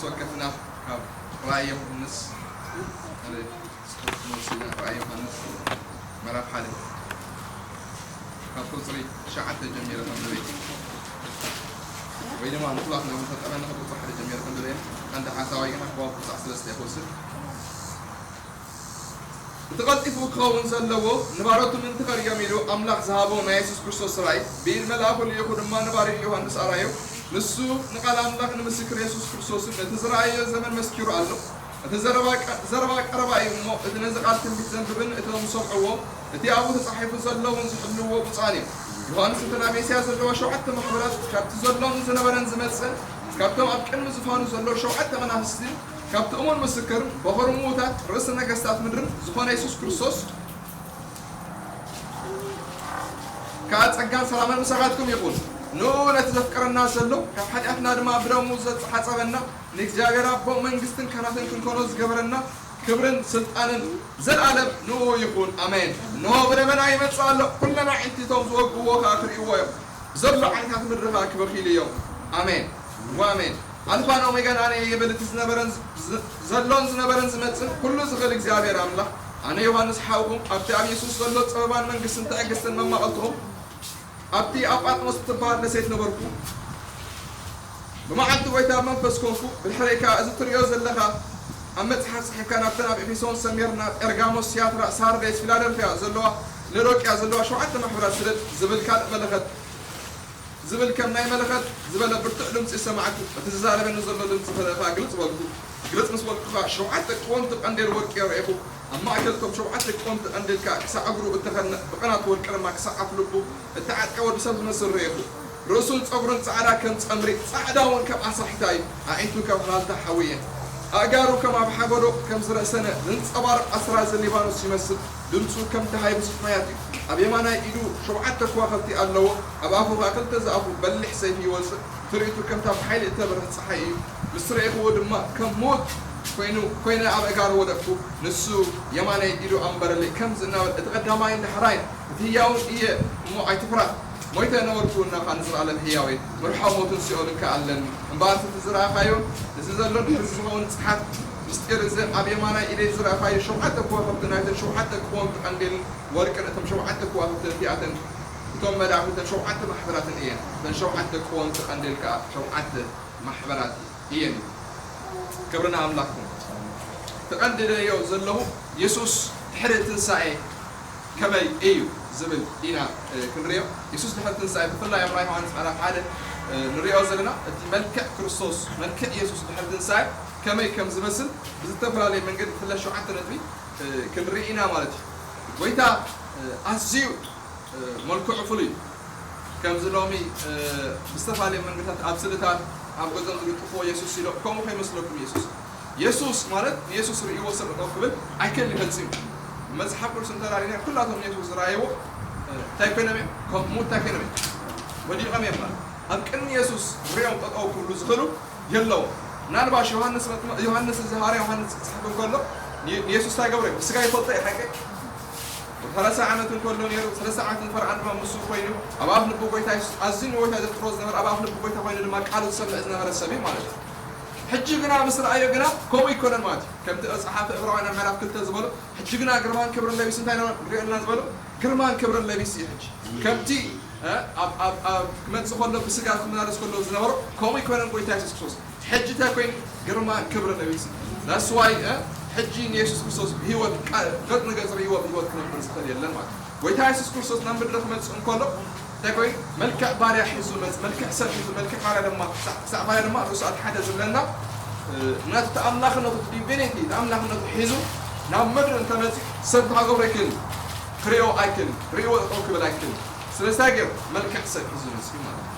ወከፍና ካብ ራእይ ዮሃንስ፣ ራእይ ዮሃንስ ምዕራፍ ሓደ ካብ ቁፅሪ ትሽዓተ ጀሚረ ከንብበ፣ ወይ ድማ ንኩላትና መፈጠመና ካብ ቁፅሪ ሓደ ጀሚረ ከንብበ። ቀንዲ ሓሳባይ ግና ካብ ቁፅሪ ሰለስተ ይወስድ። እቲ ቀልጢፉ ክኸውን ዘለዎ ንባሮቱ ምእንቲ ከርእዮም ኢሉ ኣምላኽ ዝሃቦ ናይ የሱስ ክርስቶስ ራእይ፣ ብኢድ መልኣኹ ልኢኹ ድማ ንባርዩ ዮሃንስ ኣርኣዮ። ንሱ ንቓል ኣምላኽ ንምስክር የሱስ ክርስቶስን ነቲ ዝረኣዮ ዘመን መስኪሩ ኣሎ። እቲ ዘረባ ቀ-፣ ዘረባ ቀረባ እዩ እሞ፣ እቲ ነዚ ቃል ትንቢት ዘንብብን እቶም ዝሰምዕዎ፣ እቲ ኣብኡ ተጻሒፉ ዘሎ እውን ዝሕልዎ ብፁዓን እዮም። ዮሃንስ እተን ኣብ ኤስያ ዘለዋ ሸውዓተ ማሕበራት፣ ካብቲ ዘሎን ዝነበረን ዝመጽእን፣ ካብቶም ኣብ ቅድሚ ዝፋኑ ዘለዉ ሸውዓተ መናፍስትን፣ ካብቲ እሙን ምስክርን በኹሪ ምዉታት ርእሲ ነገስታት ምድርን ዝኾነ የሱስ ክርስቶስ ከኣ ጸጋን ሰላምን ምሳኻትኩም ይኹን። ንኡ ነቲ ዘፍቀረና ዘሎ፣ ካብ ሓጢኣትና ድማ ብደሙ ዘሓጸበና፣ ንእግዚኣብሔር ኣቦ መንግስትን ካህናትን ክንኮኖ ዝገበረና፣ ክብርን ስልጣንን ዘለኣለም ንኡ ይኹን። ኣሜን። እንሆ ብደመና ይመጽእ ኣሎ፣ ኩለን ኣዒንቲ እቶም ዝወግእዎ ከኣ ክርእይዎ እዮም። ዘሎ ዓይነታት ምድሪ ከኣ ክበኽይሉ እዮም። ኣሜን ወኣሜን። ኣልፋን ኦሜጋን ኣነ እየ ይብል እቲ ዝነበረን ዝ-፣ ዘሎን ዝነበረን ዝመጽእን ኩሉ ዝኽእል እግዚኣብሔር ኣምላኽ። ኣነ ዮሃንስ ሓውኹም ኣብቲ ኣብ የሱስ ዘሎ ጸበባን መንግስትን ትዕግስትን መማቐልትኹም ኣብቲ ኣብ ጳጥሞስ እትበሃል ደሴት ነበርኩ። ብመዓልቲ ጐይታ ኣብ መንፈስ ኮንኩ፣ ብድሕረይ ከኣ እዚ ትርእዮ ዘለኻ ኣብ መጽሓፍ ጽሒፍካ ናብተን ኣብ ኤፌሶን፣ ሰሚርና፣ ጴርጋሞስ፣ ትያትራ፣ ሳርዴስ፣ ፊላደልፍያ ዘለዋ፣ ሎዶቅያ ዘለዋ ሸውዓተ ማሕበራት ስደድ ዝብል ካልእ መለኸት ዝብል ከም ናይ መለኸት ዝበለ ብርቱዕ ድምጺ ሰማዕኩ። እቲ ዝዛረበኒ ዘሎ ድምጺ ከኣ ግልጽ በልኩ። ግልጽ ምስ በልኩ ከኣ ሸውዓተ ቀወምቲ ቀንዴል ወርቂ ረኤኹ። ኣብ ማእከል እቶም ሸውዓተ ቀወምቲ ቀንዴል ከኣ ክሳዕ እግሩ እተኸድነ ብቕናት ወርቂ ድማ ክሳዕ ኣፍልቡ እተዓጥቀ ወዲ ሰብ ዝመስል ረኤኹ። ርእሱን ጸጉሩን ጻዕዳ ከም ጸምሪ፣ ጻዕዳ እውን ከም ኣሳሒታ እዩ። ኣዒንቱ ከም ሃልታ ሓዊ እየን። ኣእጋሩ ከም ኣብ ሓጎዶ ከም ዝረሰነ ዘንጸባርቕ ኣስራዚ ሊባኖስ ይመስል። ድምጹ ከም ደሃይ ብስፍሕያት እዩ። ኣብ የማናይ ኢዱ ሸውዓተ ከዋኽብቲ ኣለዎ። ኣብ ኣፉ ኸኣ ክልተ ዝኣፉ በሊሕ ሰይፊ ይወጽእ። ትርኢቱ ከምታ ብሓይሊ እተብርህ ጸሓይ እዩ። ምስ ረኤኽዎ ድማ ከም ምዉት ኮይኑ፣ ኮይነ ኣብ ኣእጋሩ ወደቕኩ። ንሱ የማናይ ኢዱ ኣንበረለይ፣ ከምዚ እናበለ፣ እቲ ቀዳማይን ዳሕራይን፣ እቲ ህያውን እየ እሞ ኣይትፍራህ። ሞይተ ነበርኩ፣ እነሆ ከኣ ንዘለኣለም ህያው እየ። መርሖ ሞትን ሲኦልን ከኣ ኣለኒ። እምበኣርሲ እቲ ዝረኣኻዮን እዚ ዘሎ ድሕሪ ዝኸውን ጽሓፍ። ምስጢር እዚ ኣብ የማናይ ኢደይ ዝረኣኻዮ ሸውዓተ ከዋኽብቲ ናይተን ሸውዓተ ቀወምቲ ቀንዴልን ወርቅን፣ እቶም ሸውዓተ ከዋኽብቲ እቲኣተን እቶም መላእኽቲ እተን ሸውዓተ ማሕበራትን እየን። እተን ሸውዓተ ቀወምቲ ቀንዴል ከኣ ሸውዓተ ማሕበራት እየን። ክብሪ ንኣምላኽኩም። ተቐንዲለዮ ዘለኹ የሱስ ድሕሪ ትንሳኤ ከመይ እዩ ዝብል ኢና፣ እ፣ ክንሪኦ። የሱስ ድሕሪ ትንሳኤ፣ ብፍላይ ኣብ ራእይ ዮሃንስ ምዕራፍ ሓደ፣ እ፣ ንሪኦ ዘለና፣ እቲ መልክዕ ክርስቶስ፣ መልክዕ የሱስ ድሕሪ ትንሳኤ ከመይ ከም ዝመስል ብዝተፈላለየ መንገዲ ብፍላይ ሸውዓተ ነጥቢ፣ እ፣ ክንርኢ ኢና ማለት እዩ። ጎይታ፣ እ፣ ኣዝዩ፣ እ፣ መልክዑ ፍሉይ እዩ። ከምዚ ሎሚ፣ እ፣ ብዝተፈላለየ መንገድታት ኣብ ስእልታት ኣብ ገጾም ዝልጥፍዎ የሱስ ኢሎም፣ ከምኡ ከይመስለኩም የሱስ። የሱስ ማለት ንየሱስ ርእይዎ ሰብ ጠጠው ክብል ኣይክእልን እዩ ፈጺሙ። መጽሓፍ ቅዱስ እንተራእይና ኩላቶም ንየሱስ ዝረኣይዎ፣ እ፣ እንታይ ኮይኖም እዮም? ከም ምዉት እንታይ ኮይኖም እዮም? ወዲቖም እዮም ማለት። ኣብ ቅድሚ የሱስ ርእዮም ጠጠው ክብሉ ዝኽእሉ የለዉ። ምናልባሽ ዮሃንስ መጥመ-፣ ዮሃንስ እዚ ሃዋርያ ዮሃንስ ክጽሕፍ እንከሎ ን-፣ ንየሱስ እንታይ ገብሮ እዩ? ብስጋ ይፈልጦ እዩ፣ ሓቂ? ሰላሳ ዓመት እንከሎ ነይሩ፣ ሰለስተ ዓመት ንፈርዖን ድማ ምስኡ ኮይኑ፣ ኣብ ኣፍ ልቡ ጎይታ የሱስ ኣዝዩ ንጎይታ ዘፍቅሮ ዝነበረ፣ ኣብ ኣፍ ልቡ ጎይታ ኮይኑ ድማ ቃሉ ዝሰምዕ ዝነበረ ሰብ እዩ ማለት እዩ። ሕጂ ግና ምስ ረኣዮ ግና ከምኡ ኣይኮነን ማለት እዩ። ከምቲ ጸሓፊ ዕብራውያን ኣብ ምዕራፍ ክልተ ዝበሎ፣ ሕጂ ግና ግርማን ክብርን ለቢሱ እንታይ ንሪኦ ኣለና ዝበሎ? ግርማን ክብርን ለቢሱ እዩ ሕጂ። ከምቲ፣ እ፣ ኣብ፣ ኣብ፣ ኣብ ክመጽእ ከሎ ብስጋ ክመላለስ ከሎ ዝነበሮ፣ ከምኡ ኣይኮነን ጎይታ የሱስ ክርስቶስ። ሕጂ እንታይ ኮይኑ? ግርማ ክብሪ ለቢሱ። That's why፣ እ፣ ሕጂ ንየሱስ ክርስቶስ ብህይወት ቃ-፣ ገጽ ንገጽ ርእይዎ ብህይወት ክነብር ዝኽእል የለን ማለት እዩ። ጎይታ የሱስ ክርስቶስ ናብ ምድሪ ክመጽእ እንከሎ እንታይ ኮይኑ? መልክዕ ባርያ ሒዙ መጽ-፣ መልክዕ ሰብ ሒዙ፣ መልክዕ ባርያ ድማ፣ ክሳዕ፣ ክሳዕ ባርያ ድማ ርእሱ ኣትሓተ ዝብለና፣ እ፣ ነቲ ኣምላኽነቱ፣ ዲቪኒቲ፣ እቲ ኣምላኽነቱ ሒዙ ናብ ምድሪ እንተመጽእ ሰብ እንታይ ክገብሮ ኣይክእልን? ክርእዮ ኣይክእልን። ርእይዎ ጠጠው ክብል ኣይክእልን። ስለዚ እንታይ ገይሩ? መልክዕ ሰብ ሒዙ መጽኡ ማለት እዩ።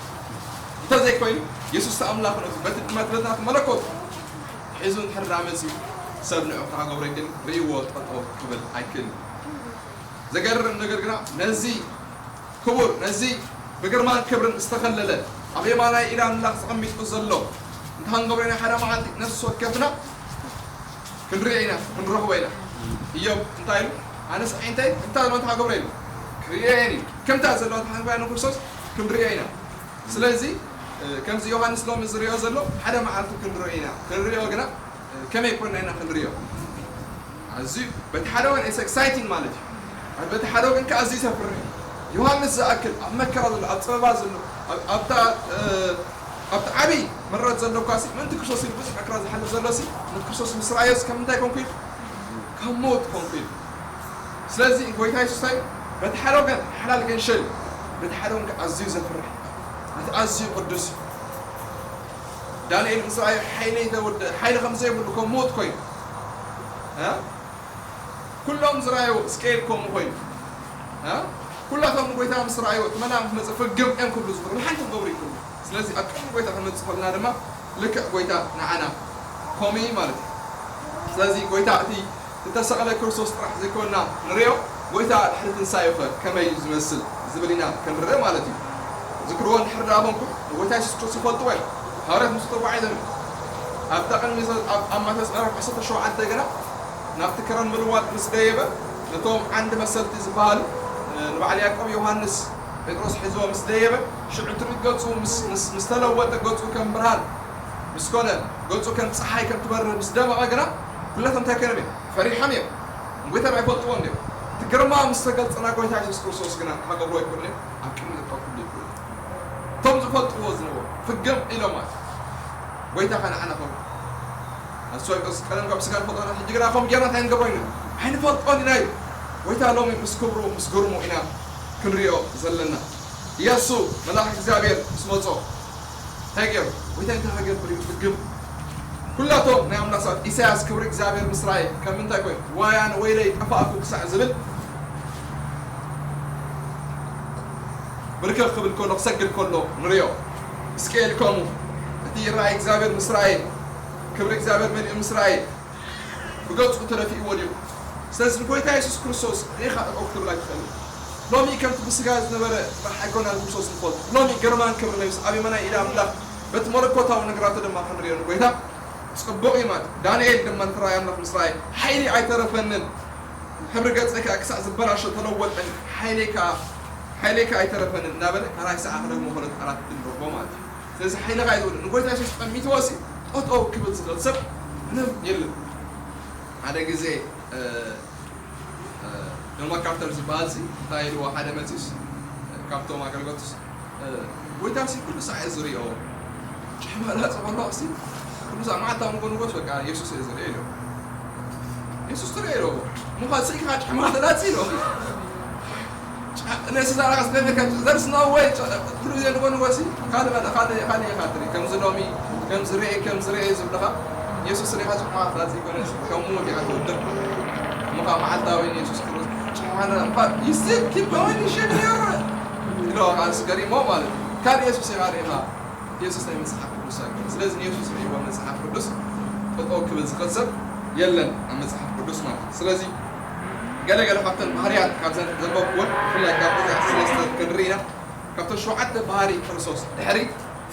እንተዘይኮይኑ፣ የሱስ ኣምላኽነቱ፣ በቲ መትበታት መለኮት ሒዙ እንድሕር ደኣ መጺኡ፣ ሰብ ንዑ ክተሓጎብሮ ግን ርእይዎ ጠጠው ክብል ኣይክእልን። ዘገርም ነገር ግና፣ ነዚ ክቡር፣ ነዚ ብግርማን ክብርን ዝተኸለለ፣ ኣብ የማናይ ኢድ ኣምላኽ ተቐሚጡ ዘሎ፣ እንተሃንገብሮ ኢና ሓደ መዓልቲ ነፍሲ ወከፍና ክንሪኦ ኢና፣ ክንረኽቦ ኢና። ኢዮብ እንታይ ኢሉ? ኣነስ ኣዒንተይ ከምታ ዘለዋ እንታይ ክገብራ ኢሉ? ክርእያ እየን ኢሉ። ከምታ ዘለዋ ተሓንኳ ንክርስቶስ ክንሪኦ ኢና። ስለዚ ከምዚ ዮሃንስ ሎሚ ዝሪኦ ዘሎ ሓደ መዓልቲ ክንሪኦ ኢና። ክንሪኦ ግና ከመይ ኮና ኢና ክንሪኦ? ኣዝዩ በቲ ሓደ ወገን it's exciting ማለት እዩ። በቲ ሓደ ወገን ከኣ ኣዝዩ ዘፍርሕ እዩ። ዮሃንስ ዝኣክል ኣብ መከራ ዘሎ፣ ኣብ ጸበባ ዘሎ፣ ኣብ ኣብታ ኣብቲ ዓብዪ ምረት ዘሎ እኳ ሲ ምእንቲ ክርስቶስ ኢሉ ብዙሕ መከራ ዝሓልፍ ዘሎ ሲ ነቲ ክርስቶስ ምስ ረኣዮ ሲ ከም እንታይ ኮንኩ ኢሉ? ከም ሞት ኮንኩ ኢሉ። ስለዚ ጎይታ የሱስ እንታይ በቲ ሓደ ወገን ሓላል ገንሸል በቲ ሓደ ወገን ኣዝዩ ዘፍርሕ እቲ ኣዝዩ ቅዱስ እዩ። ዳንኤል ምስ ረኣዮ ሓይለይ ተወደ ሓይሊ ከም ዘይብሉ ከም ሞት ኮይኑ እ? ኩሎም ዝረኣዮ እስቅኤል ከምኡ ኮይኑ እ? ኩላቶም ንጎይታ ምስ ረኣዮ እቲ መላእክት መፀ ፍግም እዮም ክብሉ ዝኽእሉ ሓንቲ ክገብሩ ይክእሉ። ስለዚ ኣብ ቅድሚ ጎይታ ክመፅእ ከለና ድማ ልክዕ ጎይታ ንዓና ከምኡ እዩ ማለት እዩ። ስለዚ ጎይታ እቲ ዝተሰቕለ ክርስቶስ ጥራሕ ዘይኮንና ንሪኦ፣ ጎይታ ድሕሪ ትንሳኤ ኸ ከመይ እዩ ዝመስል ዝብል ኢና ክንርኢ ማለት እዩ። ዝክርዎ እንድሕር ደኣ ኮንኩም ንጎይታ የሱስ ክርስቶስ ይፈልጥዎ እዮም። ሃዋርያት ምስ ተጓዒዞም ኣብታ ቅድሚ ኣብ ኣብ ማቴዎስ ምዕራፍ ዓሰርተ ሸውዓተ ግና ናብቲ ከረን ምልዋጥ ምስ ደየበ ነቶም ዓንዲ መሰልቲ ዝበሃሉ ንበዓል ያዕቆብ ዮሃንስ ጴጥሮስ ሒዝዎ ምስ ደየበ ሽዑ ትርኢት ገጹ ምስ ምስ ምስ ተለወጠ ገጹ ከም ብርሃን ምስ ኮነ ገጹ ከም ጸሓይ ከም ትበርህ ምስ ደመቐ ግና ኩላቶም እንታይ ኮይኖም እዮም? ፈሪሖም እዮም። ንጎይታ ኣይፈልጥዎን እዮም። እቲ ግርማ ምስ ተገልጸና ጎይታ የሱስ ክርስቶስ ግና ክገብርዎ ኣይክእሉን እዮም። ኣብ ቅድሚ ዘእተው ክብሉ ይኽእሉ። እቶም ዝፈልጥዎ ዝነበሩ ፍግም ኢሎም ማለት እዩ። ጎይታ ከ ንዓና ከም ኣስዋይ ቀስ ቀደም ካብ ስጋ ንፈልጦ ኢና፣ ሕጂ ግና ከም ጌርና እንታይ ንገብሮ ኢና? ኣይንፈልጦን ኢና እዩ። ጎይታ ሎሚ ምስ ክብሩ ምስ ግርሙ ኢና ክንሪኦ ዘለና። ኢያሱ መልኣኽ እግዚኣብሔር ምስ መጾ እንታይ ገይሩ? ጎይታ እንታይ ክገብር እዩ? ፍግም። ኩላቶም ናይ ኣምላኽ ሰባት ኢሳያስ ክብሪ እግዚኣብሔር ምስ ረኣየ ከም ምንታይ ኮይኑ? ዋያን ወይለይ ጠፋእኩ ክሳዕ ዝብል ብርክኽ ክብል ከሎ ክሰግድ ከሎ ንሪኦ። እስቅኤል ከምኡ እቲ ራእይ እግዚኣብሔር ምስ ረኣየ ክብሪ እግዚኣብሔር መሊኡ ምስ ረኣየ ብገጹ ተደፊእዎ ድዩ? ስለዚ ንጎይታ የሱስ ክርስቶስ ርኢኻ ጠጠው ክትብል ኣይትኽእልን። ሎሚ ከምቲ ብስጋ ዝነበረ ጥራሕ ኣይኮናን ክርስቶስ ንፈልጦ። ሎሚ ግርማን ክብርን ነቢስ ኣብ የማናይ ኢድ ኣምላኽ በቲ መለኮታዊ ነገራቱ ድማ ክንሪኦ ንጎይታ ጽቡቕ እዩ ማለት እዩ። ዳንኤል ድማ ነቲ ራእይ ኣምላኽ ምስ ረኣየ ሓይሊ ኣይተረፈንን፣ ሕብሪ ገጸይ ከኣ ክሳዕ ዝበላሾ ተለወጠን፣ ሓይለይ ከኣ ሓይለይ ከኣ ኣይተረፈንን እናበለ ካልኣይ ሰዓት ደግሞ ከሎ ቃላት ንረኽቦ ማለት እዩ። ስለዚ ሓይልኻ እዩ ዝብል ንጎይታ የሱስ ጠሚትዎ ሲ ጠጠው ክብል ዝኽእል ሰብ ምንም የለን። ሓደ ግዜ ዶን ማካርተር ዝበሃል ሲ እንታይ ኢልዎ ሓደ መፂስ ካብቶም ኣገልገልቱስ ጎይታ ሲ ኩሉ ሳዕ እየ ዝሪኦ ጭሕመ ላፅ ከሎ ሲ ኩሉ ሳዕ መዓልታዊ ንጎ ንጎስ በቃ የሱስ እየ ዝሪኦ ኢሎ የሱስ ትሪኦ ኢሎ ምዃን ስኢካ ጭሕመ ተላፅ ኢሎ ነስዛራስ ከመይ ከም there's no way ኩሉ ግዜ ንጎ ንጎሲ ካልእ ካልእ ካልእ ኢኻ ትርኢ ከምዚ ሎሚ ከምዚ ርኤ ከምዚ ርኤ ዝብልኻ የሱስ ርኢኻ ጭሕማኻ ትላጽ ይኮነስ ከም ሞት ኢኻ ትውድቕ እሞ ካብ መዓልታዊ ንየሱስ ክርስቶስ ጭሕማኻ እምባ you still keep going you should never ኢሎ ኣስገሪሞ ማለት እዩ ካብ የሱስ ኢኻ ርኢኻ የሱስ ናይ መጽሓፍ ቅዱስ ኣይኮነ ስለዚ ንየሱስ ርእይዎ መጽሓፍ ቅዱስ ጠጠው ክብል ዝኽእል ሰብ የለን ኣብ መጽሓፍ ቅዱስ ማለት እዩ ስለዚ ገለገለ ካብተን ባህርያት ካብ ዘንበብኩወን ብፍላይ ካብ ቁፅሪ ዓሰርተ ሰለስተ ክንርኢ ኢና ካብቶም ሸውዓተ ባህሪ ክርስቶስ ድሕሪ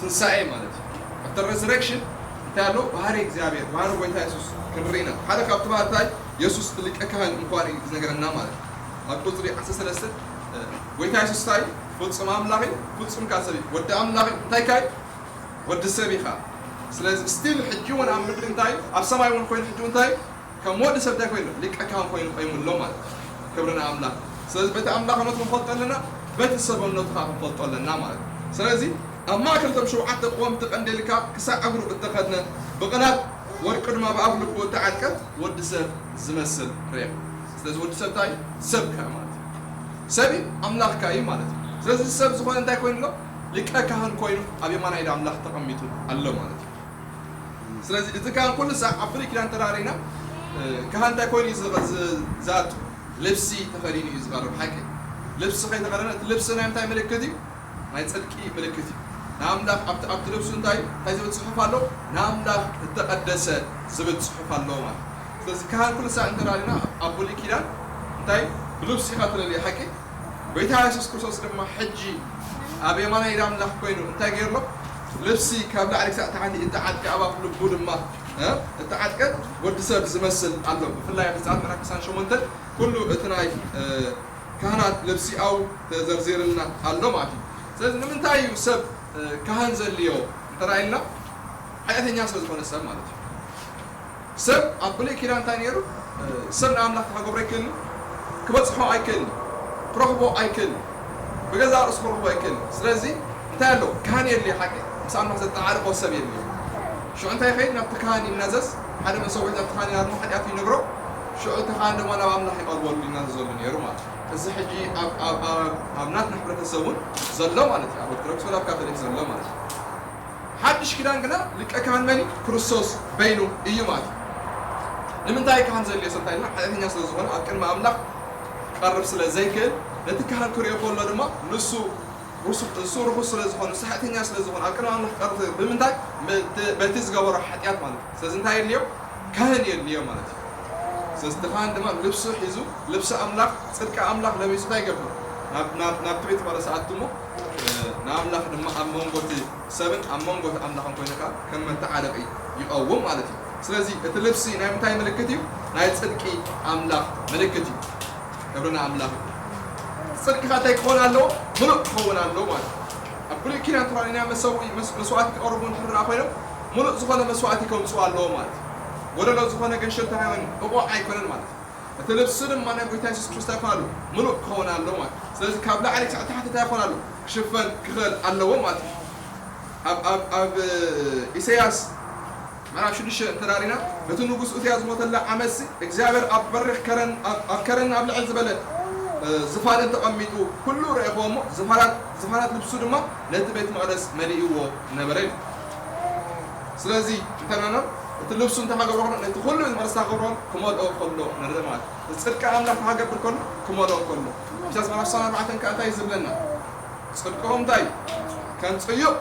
ትንሳኤ ማለት እዩ ኣብቲ resurrection እንታይ ኣሎ ባህሪ እግዚኣብሔር ባህሪ ጎይታ የሱስ ክንርኢ ኢና ሓደ ካብቲ ባህርታይ የሱስ ሊቀ ካህን ምኳኑ እዩ ዝነገረና ማለት እዩ ኣብ ቁፅሪ ዓሰርተ ሰለስተ ጎይታ የሱስ እንታይ ፍፁም ኣምላኽ እዩ ፍፁም ካ ሰብ እዩ ወዲ ኣምላኽ እዩ እንታይ ካይ ወዲ ሰብ ኢኻ ስለዚ still ሕጂ እውን ኣብ ምድሪ እንታይ ኣብ ሰማይ እውን ኮይኑ ሕጂ እንታይ ከም ወዲ ሰብ እንታይ ኮይኑ ሊቀ ካህን ኮይኑ ቆይሙ ኣሎ ማለት ክብሪ ንኣምላኽ ስለዚ በቲ ኣምላኽነቱ ክንፈልጦ ኣለና በቲ ሰብነቱ ከዓ ክንፈልጦ ኣለና ማለት ስለዚ ኣብ ማእከል እቶም ሸውዓተ ቅወምቲ ቀንዴልካ ክሳዕ እግሩ እተኸድነ ብቕላት ወርቂ ድማ ብኣፍ ልቡ እተዓጥቀት ወዲ ሰብ ዝመስል ርኤ ስለዚ ወዲ ሰብ እንታይ ሰብ ከ ማለት ሰብ ኣምላኽካ እዩ ማለት እዩ ስለዚ ሰብ ዝኾነ እንታይ ኮይኑ ኣሎ ሊቀ ካህን ኮይኑ ኣብ የማናይ ኢድ ኣምላኽ ተቐሚጡ ኣሎ ማለት እዩ ስለዚ እዚ ካህን ኩሉ ሳዕ ኣብ ብሉይ ኪዳን ተራሪና ካህን እንታይ ኮይኑ እዩ ዝኣቱ ልብሲ ተኸዲኑ እዩ ዝቐርብ ሓቂ ልብሲ ከይተኸደነ እቲ ልብሲ ናይ ምንታይ ምልክት እዩ ናይ ጽድቂ ምልክት እዩ ንኣምላኽ ኣብቲ ኣብቲ ልብሱ እንታይ እንታይ ዝብል ጽሑፍ ኣሎ ንኣምላኽ እተቐደሰ ዝብል ጽሑፍ ኣሎ ማለት ስለዚ ካህን ኩሉ ሳዕ እንተራሪና ኣብ ብሉይ ኪዳን እንታይ ብልብሲ ኢኻ ትለልየ ሓቂ ጎይታ የሱስ ክርስቶስ ድማ ሕጂ ኣብ የማናይ ኢድ ኣምላኽ ኮይኑ እንታይ ገይርሎ ልብሲ ካብ ላዕሊ ክሳዕ ታሕቲ እተዓጥቀ ኣብ ኣፍ ልቡ ድማ እተዓጥቀ ወዲ ሰብ ዝመስል ኣሎ ብፍላይ ኣብ ዘጸኣት ምዕራፍ ዕስራን ሸሞንተን ኩሉ እቲ ናይ ካህናት ልብሲኣው ተዘርዚርልና ኣሎ ማለት እዩ ስለዚ ንምንታይ እዩ ሰብ ካህን ዘድልዮ እንተ ኢልና፣ ሓጢኣተኛ ስለ ዝኾነ ሰብ ማለት እዩ። ሰብ ኣብ ብሉይ ኪዳን እንታይ ነይሩ? ሰብ ንኣምላኽ ክገብሮ ኣይክእልን፣ ክበጽሖ ኣይክእልን፣ ክረኽቦ ኣይክእልን፣ ብገዛእ ርእሱ ክረኽቦ ኣይክእልን። ስለዚ እንታይ ኣሎ? ካህን የድልዮ። ሓቂ ምስ ኣምላኽ ዘተዓርቆ ሰብ የድልዮ። ሽዑ እንታይ ይኸይድ? ናብቲ ካህን ይናዘዝ። ሓደ መሰውዒት ናብቲ ካህን ይናዘዝ፣ ሓጢኣቱ ይነግሮ። ሽዑ እቲ ካህን ድማ ናብ ኣምላኽ ይቐርበሉ፣ ይናዘዘሉ ነይሩ ማለት እዩ። እዚ ሕጂ ኣብ፣ ኣብ፣ ኣብ፣ ኣብ ናትና ሕብረተሰብ እውን ዘሎ ማለት እዩ። ኣብ ኦርቶዶክስ ወላ ኣብ ካቶሊክ ዘሎ ማለት እዩ። ሓድሽ ኪዳን ግና ሊቀ ካህን መን እዩ? ክርስቶስ በይኑ እዩ ማለት እዩ። ንምንታይ ካህን ዘድልዮ ሰብ እንታይ ኢልና? ሓጢኣተኛ ስለ ዝኾነ፣ ኣብ ቅድሚ ኣምላኽ ክቐርብ ስለ ዘይክእል፣ ነቲ ካህን ክርእዮ ከሎ ድማ ንሱ ርሱ-፣ ንሱ ርኹስ ስለ ዝኾነ፣ ንሱ ሓጢኣተኛ ስለ ዝኾነ፣ ኣብ ቅድሚ ኣምላኽ ክቐርብ ስለ፣ ብምንታይ? በቲ፣ በቲ ዝገበሮ ሓጢኣት ማለት እዩ። ስለዚ እንታይ የድልዮ? ካህን የድልዮ ማለት እዩ። ስለዚ እቲ ካህን ድማ ልብሱ ሒዙ፣ ልብሲ ኣምላኽ፣ ጽድቂ ኣምላኽ ለቢሱ እንታይ ይገብር? ናብ፣ ናብ፣ ናብቲ ቤት መቕደስ ኣቱ እሞ፣ እ፣ ንኣምላኽ ድማ ኣብ መንጎ እቲ ሰብን ኣብ መንጎ እቲ ኣምላኽን ኮይኑ ከኣ ከም መተዓረቒ ይቐውም ማለት እዩ። ስለዚ እቲ ልብሲ ናይ ምንታይ ምልክት እዩ? ናይ ጽድቂ ኣምላኽ ምልክት እዩ። ክብሪ ንኣምላኽ። ጽድቅኻ እንታይ ክኸውን ኣለዎ? ምሉእ ክኸውን ኣለዎ ማለት እዩ። ኣብ ብሉይ ኪዳን ተራእዩና መሰውኢ መስ-፣ መስዋእቲ ክቐርቡ እንድሕር ደኣ ኮይኖም፣ ምሉእ ዝኾነ መስዋእቲ ከምጽኡ ኣለዎ ማለት እዩ። ጎደሎ ዝኾነ ገንሸል ተራእዩን ብቑዕ ኣይኮነን ማለት እዩ። እቲ ልብሲ ድማ ናይ ጎይታ የሱስ ክርስቶስ ይኾን ኣሎ፣ ምሉእ ክኸውን ኣለዎ ማለት እዩ። ስለዚ ካብ ላዕሊ ክሳዕ ታሕቲ እንታይ ይኾን ኣሎ? ክሽፈን ክኽእል ኣለዎ ማለት እዩ። ኣብ፣ ኣብ፣ ኣብ ኢሳያስ ምዕራፍ ሽዱሽተ እንተ ዳሪና፣ እቲ ንጉስ ኡዝያ ዝሞተላ ዓመትሲ፣ እግዚኣብሔር ኣብ በሪኽ ከረን፣ ኣብ፣ ኣብ ከረን ኣብ ልዕል ዝበለ፣ እ፣ ዝፋንን ተቐሚጡ፣ ኩሉ ረእኽዎ እሞ፣ ዝፋናት፣ ዝፋናት ልብሱ ድማ ነቲ ቤት መቕደስ መሊእዎ ነበረ ኢሉ። ስለዚ፣ እንተ ኖኖ፣ እቲ ልብሱ እንተ ሃገብሮ ከሎ፣ ነቲ ኩሉ መቕደስ ሃገብሮ ክመልኦ ከሎ ንርኢ ማለት እዩ። ጽድቂ ኣምላኽ ክገብር ከሎ፣ ክመልኦ ከሎ። ኢሳያስ ምዕራፍ ሰብዓን ኣርባዕተን ከኣ እንታይ እዩ ዝብለና? ጽድቅኹም እንታይ? ከም ጽዩቕ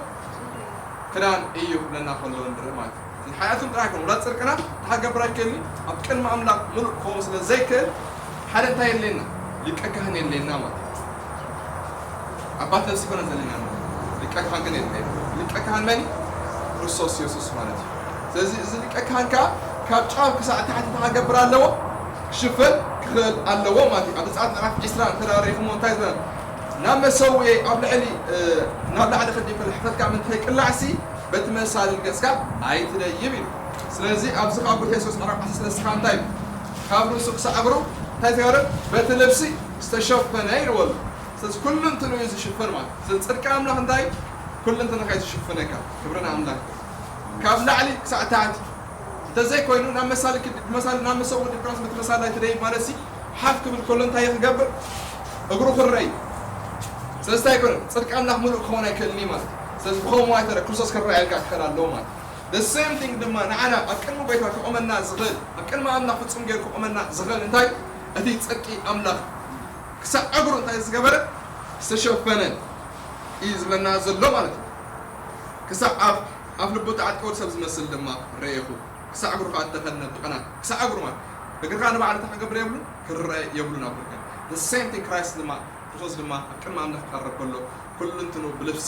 ክዳን እዩ ክብለና ከሎ ንርኢ ማለት እዩ። እዚ ሓጢኣቱን ጥራይ ኣይኮነን፣ ወላ ጽድቅና ክገብር ኣይክእልን፣ ኣብ ቅድሚ ኣምላኽ ምሉእ ክኸውን ስለ ዘይክእል፣ ሓደ እንታይ የድልየና? ሊቀ ካህን የድልየና ማለት እዩ። ኣባት ነፍሲ ይኮነ ዘለና ማለት እዩ። ሊቀ ካህን ግን የድልየና። ሊቀ ካህን መን እዩ? ክርስቶስ የሱስ ማለት እዩ። ስለዚ እዚ ሊቀ ካህን ከኣ ካብ ጫፍ ክሳዕ ታሕቲ እንታይ ክገብር ኣለዎ? ክሽፈን ክኽእል ኣለዎ ማለት እዩ። ኣብ ዘጸኣት ምዕራፍ ዕስራ እንተ ደኣ ርኢኹሞ እንታይ ዝብል? ናብ መሰውኤ ኣብ ልዕሊ፣ እ፣ ናብ ላዕሊ ክድይብ ከሎ ሕፍረትካ ምእንቲ ከይቅላዕሲ በቲ መሳልል ገጽካ ኣይትደይብ ኢሉ። ስለዚ ኣብዚ ካብ ጎይታ የሱስ ምዕራፍ ዓሰርተ ሰለስተ ከኣ እንታይ ኢሉ? ካብ ርእሱ ክሳዕ እግሩ እንታይ ተገበረ? በቲ ልብሲ ዝተሸፈነ ኢልዎ ኣሎ። ስለዚ ኩሉ እንትንኡ እዩ ዝሽፈን ማለት እዩ። ስለዚ ጽድቂ ኣምላኽ እንታይ? ኩሉ እንትንኻ እዩ ዝሽፍነካ። ክብሪ ንኣምላኽ። ካብ ላዕሊ ክሳዕ ታሕቲ። እንተዘይኮይኑ ናብ መሳሊ ክድ-፣ መሳሊ፣ ናብ መሰውእ ድቃስ በቲ መሳሊ ኣይትደይብ ማለት ሲ ሓፍ ክብል ከሎ እንታይ ክገብር? እግሩ ክረይ። ስለዚ እንታይ ኣይኮነን? ጽድቂ ኣምላኽ ምሉእ ክኸውን ኣይክእልን እዩ ማለት እዩ። ስለዚ ብኸምኡ ኣይተረ-፣ ክርስቶስ ክረኣየልካ ክኽእል ኣለዎ ማለት እዩ። The same thing ድማ ንዓና ኣብ ቅድሚ ጎይታ ክቆመና ዝኽእል፣ ኣብ ቅድሚ ኣምላኽ ፍጹም ገይሩ ክቆመና ዝኽእል እንታይ? እቲ ጽድቂ ኣምላኽ ክሳዕ እግሩ እንታይ ዝገበረ? ዝተሸፈነ እዩ ዝብለና ዘሎ ማለት እዩ። ክሳዕ ኣፍ፣ ኣፍ ልቡ ተዓጥቀ ወዲ ሰብ ዝመስል ድማ ረኤኹ። ክሳዕ እግሩ ከኣ እተኸድነ ብቕናት። ክሳዕ እግሩ ማለት እግርኻ ንባዕሉ እንታይ ክገብር የብሉን? ክረአ የብሉን ኣብ ብርካ። The same thing Christ ድማ፣ ክርስቶስ ድማ ኣብ ቅድሚ ኣምላኽ ክቐርብ ከሎ ኩሉ እንትኑ ብልብሲ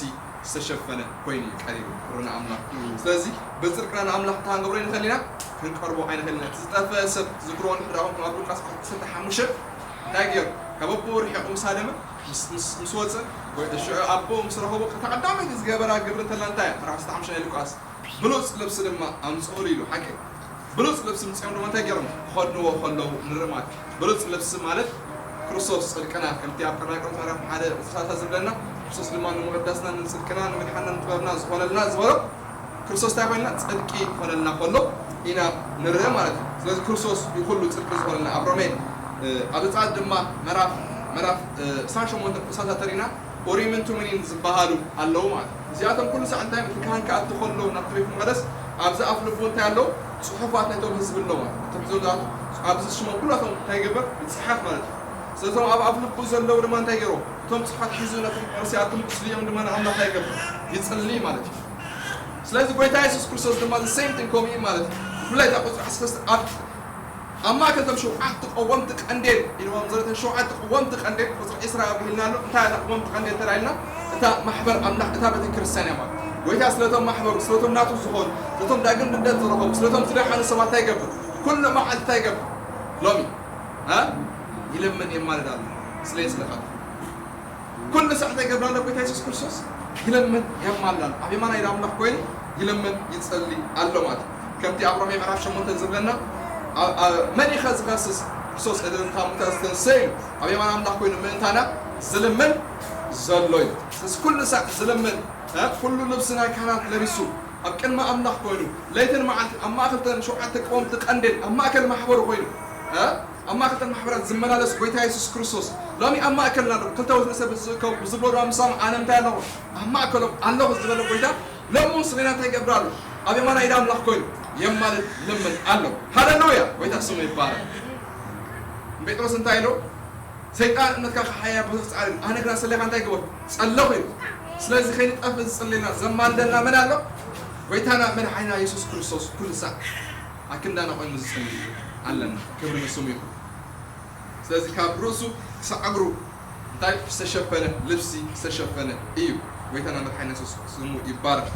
ዝተሸፈነ ኮይኑ እዩ ቀሪቡ። ክብሪ ንኣምላኽ። ስለዚ ብጽድቅና ንኣምላኽ እንታይ ክንገብሮ ኣይንኽእል ኢና? ክንቀርቦ ኣይንኽእል ኢና። እቲ ዝጠፍአ ሰብ ትዝክርዎ እንድሕር ደኣ ኮንኩም ኣብ ሉቃስ ዓሰርተ ሓሙሽተ እንታይ ገይሩ? ካብ ኣቦኡ ርሒቑ ምስ ሃደመ፣ ምስ፣ ምስ፣ ምስ ወጸ፣ ወይ ሽዑ ኣቦኡ ምስ ረኸቦ፣ እታ ቀዳመይቲ ዝገበራ ግብሪ እንተላ እንታይ እያ? ምዕራፍ ዓሰርተ ሓሙሽተ ናይ ሉቃስ። ብሉጽ ልብሲ ድማ ኣምጽኡሉ ኢሉ። ሓቂ ብሉጽ ልብሲ ምጽኦም ድማ እንታይ ገይሮም ክኸድንዎ ከለዉ ንርኢ ማለት እዩ። ብሉጽ ልብሲ ማለት ክርስቶስ ጽድቅና፣ ከምቲ ኣብ ቀዳማይ ቆሮንቶስ ምዕራፍ ሓደ ቁጽሪ ሰላሳ ዝብለና፣ ክርስቶስ ድማ ንምቕዳስና፣ ንጽድቅና፣ ንምድሓንና፣ ንጥበብና ዝኾነልና ዝበሎ፣ ክርስቶስ እንታይ ኮይንና? ጽድቂ ክኾነልና ከሎ ኢና ንርኢ ማለት እዩ። ስለዚ ክርስቶስ እዩ ኩሉ ጽድቂ ዝኾነልና። ኣብ ሮሜ፣ እ፣ ኣብ ዘጸኣት ድማ ምዕራፍ፣ ምዕራፍ፣ እ፣ ዕስራን ሸሞንተን ቁጽሪ ሰላሳ ተሪእና ኡሪምን ቱሚምን ዝበሃሉ ኣለዉ ማለት እዩ። እዚኣቶም ኩሉ ሳዕ እንታይ እቲ ካህን ክኣቱ ከሎ ናብቲ ቤት መቕደስ ኣብዚ ኣፍ ልቡ እንታይ ኣለዉ? ጽሑፋት ናይቶም ህዝቢ ኣለዉ ማለት እዩ። እቶም ህዝቢ ዝኣቱ ኣብዚ ሽሞም ኩላቶም እንታይ ይገብር? ይጽሓፍ ማለት እዩ። ስለቶም ኣብ ኣፍ ልቡ ዘለዉ ድማ እንታይ ገይሩ? እቶም ጽሑፋት ሒዙ ናብቲ ቤት መቕደስ ይኣቱ፣ ምስሊኦም ድማ ንኣምላኽ እንታይ ይገብር? ይጽሊ ማለት እዩ። ስለዚ ጎይታ የሱስ ክርስቶስ ድማ the same thing ከምኡ እዩ ማለት እዩ። ብፍላይ እታ ቁጽሪ ዓሰርተ ሰለስተ ኣብ ኣብ ማእከል እቶም ሸውዓተ ቀወምቲ ቀንዴል ኢልዎም ዘሎ፣ እተን ሸውዓተ ቀወምቲ ቀንዴል ቁጽሪ ዕስራ ኣብሂልና ኣሎ። እንታይ እታ ቀወምቲ ቀንዴል ተላኢልና? እታ ማሕበር ኣምላኽ፣ እታ ቤተ ክርስቲያን እያ ማለት። ጎይታ ስለቶም ማሕበሩ፣ ስለቶም ናቱ ዝኾኑ፣ ስለቶም ዳግም ልደት ዝረኸቡ፣ ስለቶም ዝደሓኑ ሰባት እንታይ ይገብር? ኩሉ መዓልቲ እንታይ ይገብር? ሎሚ፣ እ? ይለምን የማልድ ኣሎ። ስለይ ስለኻት። ኩሉ ሳዕ እንታይ ይገብር ኣሎ ጎይታ የሱስ ክርስቶስ? ይለምን የማላል ኣብ የማናይ ኢድ ኣምላኽ ኮይኑ ይለምን ይጸሊ ኣሎ ማለት እዩ። ከምቲ ኣብ ሮሜ ምዕራፍ ሸሞንተ ዝብለና፣ ኣ-፣ ኣ-፣ መን ኢኸ ዝኸስስ? ክርስቶስ እቲ ካብ ሙታን ዝተንሰ እዩ። ኣብ የማን ኣምላኽ ኮይኑ ምእንታና ዝልምን ዘሎ እዩ። ስለዚ ኩሉ ሳዕ ዝልምን፣ እ፣ ኩሉ ልብሲ ናይ ካህናት ለቢሱ ኣብ ቅድሚ ኣምላኽ ኮይኑ ለይትን መዓልትን ኣብ ማእከል ተን ሸውዓተ ቀወምቲ ቀንዴል ኣብ ማእከል ማሕበሩ ኮይኑ፣ እ፣ ኣብ ማእከል ተን ማሕበራት ዝመላለስ ጎይታ የሱስ ክርስቶስ ሎሚ ኣብ ማእከልና ኣሎ። ክልተ ወይ ሰለስተ ብዝእከቡ ብዝብሎ ድማ ምሳም ኣነ እንታይ ኣለኹ? ኣብ ማእከሎም ኣለኹ ዝበለ ጎይታ ሎሚ እውን ስሌና እንታይ ይገብር ኣሎ? ኣብ የማናይ ኢድ ኣምላኽ ኮይኑ የማልድ ልምን ኣሎ። ሃሌሉያ! ጎይታ ስሙ ይባረክ። ጴጥሮስ እንታይ ኢሉ? ሰይጣን እምነትካ ክሓያ ብዙሕ ጻዕሪ፣ ኣነ ግና ሰሌኻ እንታይ ገበርኩ? ጸለኹ ኢሉ። ስለዚ ከይንጠፍእ ዝጽልየና ዘማልደና መን ኣሎ? ጎይታና መድሓኒና የሱስ ክርስቶስ ኩሉ ሳዕ ኣክንዳና ኮይኑ ዝጸልይ ኣለና። ክብሪ ንስሙ ይኹን። ስለዚ ካብ ርእሱ ክሳዕ እግሩ እንታይ ዝተሸፈነ? ልብሲ ዝተሸፈነ እዩ። ጎይታና መድሓኒና የሱስ ስሙ ይባረክ።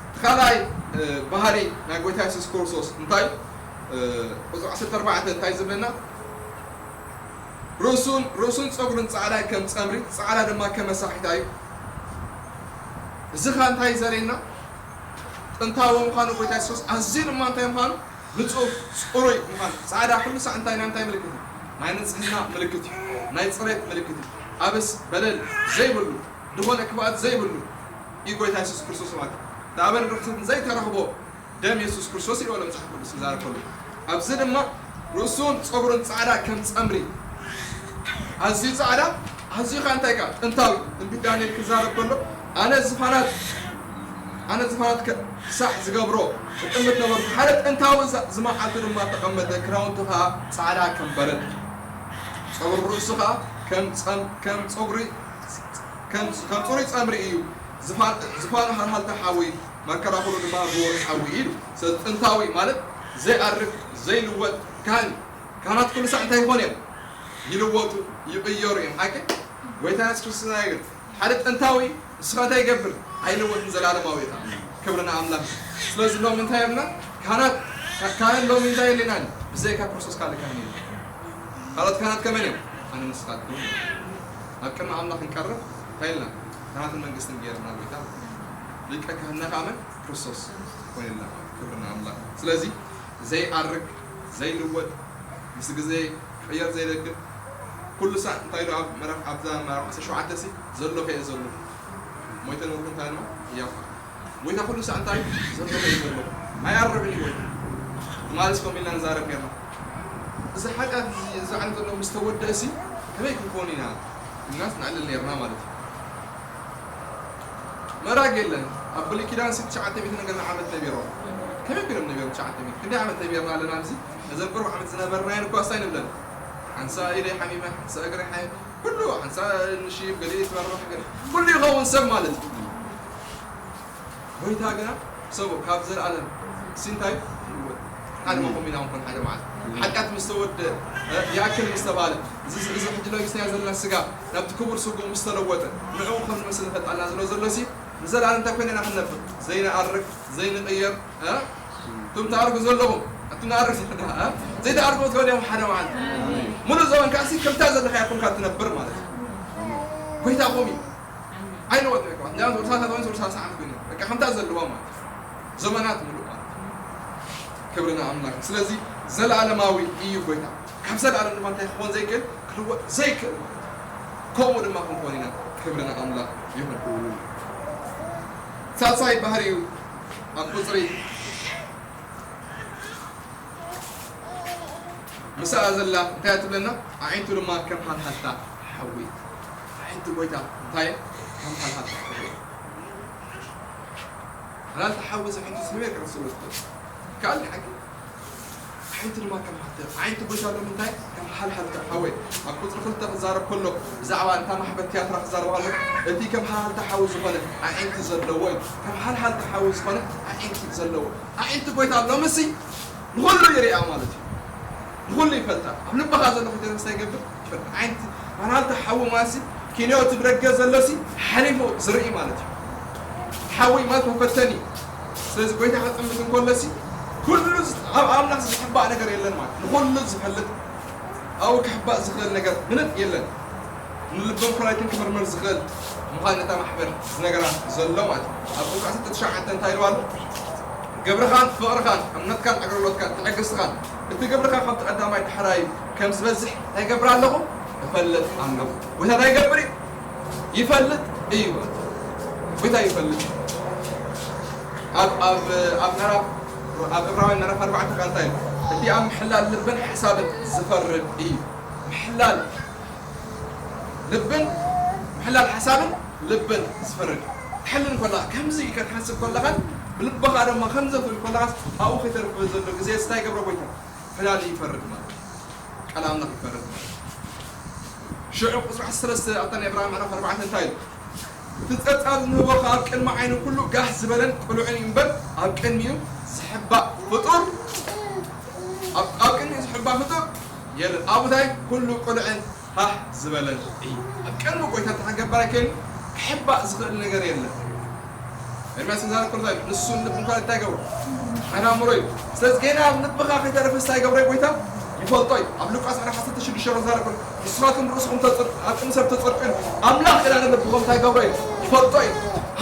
እቲ ካልኣይ፣ እ፣ ባህሪ ናይ ጎይታ የሱስ ክርስቶስ እንታይ? እ፣ ቁጽሪ ዓሰርተ ኣርባዕተ እንታይ ዝብለና? ርእሱን፣ ርእሱን ጸጉሩን ጻዕዳ ከም ጸምሪ፣ ጻዕዳ ድማ ከም መሳሒታ እዩ። እዚ ኸኣ እንታይ እዩ ዘርእየና? ጥንታዊ ምዃኑ ጎይታ የሱስ ኣዝዩ ድማ እንታይ ምዃኑ? ንጹር፣ ጽሩይ ምዃኑ። ጻዕዳ ኩሉ ሳዕ እንታይ፣ ናይ እንታይ ምልክት እዩ? ናይ ንጽህና ምልክት እዩ። ናይ ጽሬት ምልክት እዩ። ኣበስ በለል ዘይብሉ፣ ዝኾነ ክፍኣት ዘይብሉ እዩ ጎይታ የሱስ ክርስቶስ ማለት እዩ። እቲ ኣበን ርኽስትን ዘይተረኽቦ ደም የሱስ ክርስቶስ እዩ በሎ መጽሓፍ ቅዱስ ክዛረብ ከሎ። ኣብዚ ድማ ርእሱን ጸጉሩን ጻዕዳ ከም ጸምሪ። ኣዝዩ ጻዕዳ፣ ኣዝዩ ኸኣ እንታይ ከኣ ጥንታዊ። ትንቢት ዳንኤል ክዛረብ ከሎ፣ ኣነ ዝፋናት፣ ኣነ ዝፋናት ከ-፣ ክሳዕ ዝገብሮ እጥምት ነበርኩ። ሓደ ጥንታዊ ዛ-፣ ዝመዓልቱ ድማ ተቐመጠ፣ ክዳውንቱ ኸኣ ጻዕዳ ከም በረድ፣ ጸጉሪ ርእሱ ኸኣ ከም ጸም-፣ ከም ጸጉሪ፣ ከም፣ ከም ጽሩይ ጸምሪ እዩ። ዝፋን-፣ ዝፋኑ ሃልሃልታ ሓዊ፣ መከላኸሉ ድማ ብወርሒ ሓዊ ኢሉ። ስለዚ ጥንታዊ ማለት ዘይኣርግ፣ ዘይልወጥ ካህን እዩ። ካህናት ኩሉ ሳዕ እንታይ ይኾኑ እዮም? ይልወጡ፣ ይቕየሩ እዮም። ሓቂ? ጎይታ የሱስ ክርስቶስ እንታይ ይብል? ሓደ ጥንታዊ ንስኻ እንታይ ይገብር? ኣይልወጥን፣ ዘላለማዊ እዩ። ክብሪ ንኣምላኽ። ስለዚ ሎሚ እንታይ የብልና? ካህናት፣ ካ-፣ ካህን ሎሚ እንታይ የለናን? ብዘይካ ክርስቶስ ካልእ ካህን የለን። ካልኦት ካህናት ከመን እዮም? ኣነ ንስኻትኩም። ኣብ ቅድሚ ኣምላኽ ክንቀርብ እንታይ ኢልና? ካህናትን መንግስትን ገይርና ጎይታ። ሊቀ ካህንና ከኣ መን? ክርስቶስ ኮይንና ማለት ክብሪ ንኣምላኽ። ስለዚ ዘይኣርግ፣ ዘይልወጥ፣ ምስ ግዜ ክቕየር ዘይደግም፣ ኩሉ ሳዕ እንታይ ኢሉ ኣብ ምዕራፍ፣ ኣብዛ ምዕራፍ ዓሰርተ ሸውዓተ ሲ ዘሎ ከየ ዘሎ። ሞይተ ነበርኩ እንታይ ኢሉ? ያፋ። ጎይታ ኩሉ ሳዕ እንታይ ዘሎ ከየ ዘሎ። ኣይኣርግን እዩ ጎይታ። ትማልስ ከምኡ ኢልና ንዛረብ ኔርና። እዚ ሓጢኣት እዚ፣ እዚ ዓለም ዘሎ ምስ ተወደእሲ ከመይ ክንከውን ኢና? ኢልናስ ንዕልል ኔርና ማለት እዩ። ምእራግ የለን። ኣብ ብሉይ ኪዳን ሲ ትሽዓተ ሚእቲ ነገር ዓመት ነቢሮም። ከመይ ቢሎም ነቢሮም ትሽዓተ ሚእቲ? ክንደይ ዓመት ነቢርና ኣለና ኣብዚ? ነዘን ቅሩብ ዓመት ዝነበርናየን እኳ እንታይ ንብለን? ሓንሳ ኢደይ ሓሚመ፣ ሓንሳ እግረይ ሓሚመ፣ ኩሉ ሓንሳ ንሺ ገሊኡ ትበርሕ ገለ ኩሉ ይኸውን ሰብ ማለት እዩ። ጎይታ ግና ሰቡ ካብ ዘለኣለም ሲ እንታይ ይህይወት? ሓደ መኾም ኢና ንኾን ሓደ መዓልቲ። ሓጢኣት ምስ ተወደ፣ እ፣ ይኣክል ምስ ተባለ፣ እዚ፣ እዚ ሕጂ ለቢስናዮ ዘለና ስጋ ናብቲ ክቡር ስግኡ ምስ ተለወጠ፣ ንዕኡ ከም ንመስል ንፈልጥ ኣለና ዝብሎ ዘሎ ሲ፣ ንዘለኣለም እንታይ ኮይና ኢና ክንነብር? ዘይንኣርግ፣ ዘይንቕየር፣ እ? እቶም ትኣርጉ ዘለኹም፣ ኣቱም ንኣርግ ዘለና፣ እ? ዘይትኣርጉ ትኾኑ እዮም ሓደ መዓልቲ። ሙሉእ ዘመን ካሲ ከምታ ዘለኻያ ኮንካ ትነብር ማለት እዩ። ጎይታ ኮም እዩ። ኣይለወጥን እኮ። እንዲያውም ሶርሳ ተባን ሶርሳ ሰዓት ኮይኑ። በቃ ከምታ ዘለዋ ማለት እዩ። ዘመናት ሙሉእ ማለት እዩ። ክብሪ ንኣምላኽ። ስለዚ ዘለኣለማዊ እዩ ጎይታ። ካብ ዘለኣለም ድማ እንታይ ክኾን ዘይክእል? ክልወጥ ዘይክእል ማለት እዩ። ከምኡ ድማ ክንኮን ኢና። ክብሪ ንኣምላኽ ይኹን። ሳልሳይ ባህሪኡ ኣብ ቁጽሪ ምስኣ ዘላ እንታይ እያ ትብለና? ኣዒንቱ ድማ ከም ሃልሃልታ ሓዊ። ኣዒንቱ ጎይታ እንታይ እየን? ከም ሃልሃልታ ሓዊ። ሃልሃልታ ሓዊ ዘዒንቱ ስሜር ከም ስሉ ትብል። ካልእ ሓቂ። ኣዒንቱ ድማ ከም ሃልተ-፣ ኣዒንቱ ጎይታ ሎም እንታይ? ከም ሃልሃልታ ሓዊ። ኣብ ቁጽሪ ክልተ ክዛረብ ከሎ ብዛዕባ እታ ማሕበር ቲያትራ ክዛረብ ከሎ እቲ ከም ሃልሃልታ ሓዊ ዝኾነ ኣዒንቲ ዘለዎ እዩ። ከም ሃልሃልታ ሓዊ ዝኾነ ኣዒንቲ ዘለዎ። ኣዒንቲ ጎይታ ሎምሲ ንኹሉ ይሪኣ ማለት እዩ። ንኹሉ ይፈልጣ። ኣብ ልብኻ ዘሎ ከይተነሳ ይገብር ይፈልጥ። ኣዒንቲ ሃልሃልታ ሓዊ ማለትሲ ኪንዮ እቲ ብደገ ዘሎሲ ሓሊፉ ዝርኢ ማለት እዩ። ሓዊ ማለት መፈተኒ። ስለዚ ጎይታ ከጠምት እንከሎሲ ኩሉ ዝ-፣ ኣብ ኣምላኽ ዝሕባእ ነገር የለን ማለት ንኹሉ ዝፈልጥ ኣብኡ ክሕባእ ዝኽእል ነገር ምንም የለን። ንልብን ኩላሊትን ክምርምር ዝኽእል ምዃን ነታ ማሕበር ዝነገራ ዘሎ ማለት እዩ። ኣብ ቁጽሪ ዓሰርተ ትሽዓተ እንታይ ኢልዋ ኣሎ? ግብርኻን ፍቕርኻን እምነትካን ኣገልግሎትካን ትዕግስትኻን እቲ ግብርኻ ካብቲ ቀዳማይ ዳሕራይ ከም ዝበዝሕ እንታይ ይገብር ኣለኹ? እፈልጥ ኣለኹ። ጎይታ እንታይ ይገብር እዩ? ይፈልጥ እዩ። ጎይታ ይፈልጥ። ኣብ ኣብ ኣብ ምዕራፍ ኣብ ዕብራውያን ምዕራፍ ኣርባዕተ ቃል እንታይ እዩ? እቲ ኣብ ምሕላል ልብን ሓሳብን ዝፈርድ እዩ። ምሕላል ልብን ምሕላል ሓሳብን ልብን ዝፈርድ ትሕልን ከለኻ ከምዚ ኢልካ ትሓስብ ከለኻን ብልብኻ ድማ ከምዚ ትብል ከለኻስ ኣብኡ ከይተርፍ ዘሎ ግዜ እንታይ ይገብሮ ጎይታ? ፈላሊ ይፈርድ ማለት እዩ። ቃል ኣምላኽ ይፈርድ ማለት እዩ። ሽዑ ቁጽሪ ዓሰርተ ሰለስተ ኣብታ ናይ ዕብራውያን ምዕራፍ ኣርባዕተ እንታይ ኢሉ? እቲ ጸብጻብ ንህቦ ኣብ ቅድሚ ዓይኑ ኩሉ ጋህ ዝበለን ቅሉዕን እዩ እምበር ኣብ ቅድሚኡ ዝሕባእ ፍጡር ኣብ ኣብ ቅድሚኡ ዝሕባእ ፍጡር የለን። ኣብኡ እንታይ ኩሉ ቅሉዕን ሃህ ዝበለን እዩ። ኣብ ቅድሚ ጎይታ ተኸገበር ኣይከን ክሕባእ ዝኽእል ነገር የለን። ኤርምያስ ዛረብ ከሎ እንታይ ንሱ ንልቢ እንኳን እንታይ ገብሮ? መራምሮ እዩ። ስለዚ ገና ኣብ ልብኻ ከይተረፈ እንታይ ገብሮ እዩ ጎይታ? ይፈልጦ እዩ። ኣብ ሉቃስ ዕራፍ ዓሰርተ ሽዱሽተ ዛረብ ከሎ ንስኻትኩም ርእስኹም ተጽር ኣብ ቅድሚ ሰብ ተጸርቁ እዩ። ኣምላኽ ገና ንልብኹም እንታይ ገብሮ እዩ? ይፈልጦ እዩ።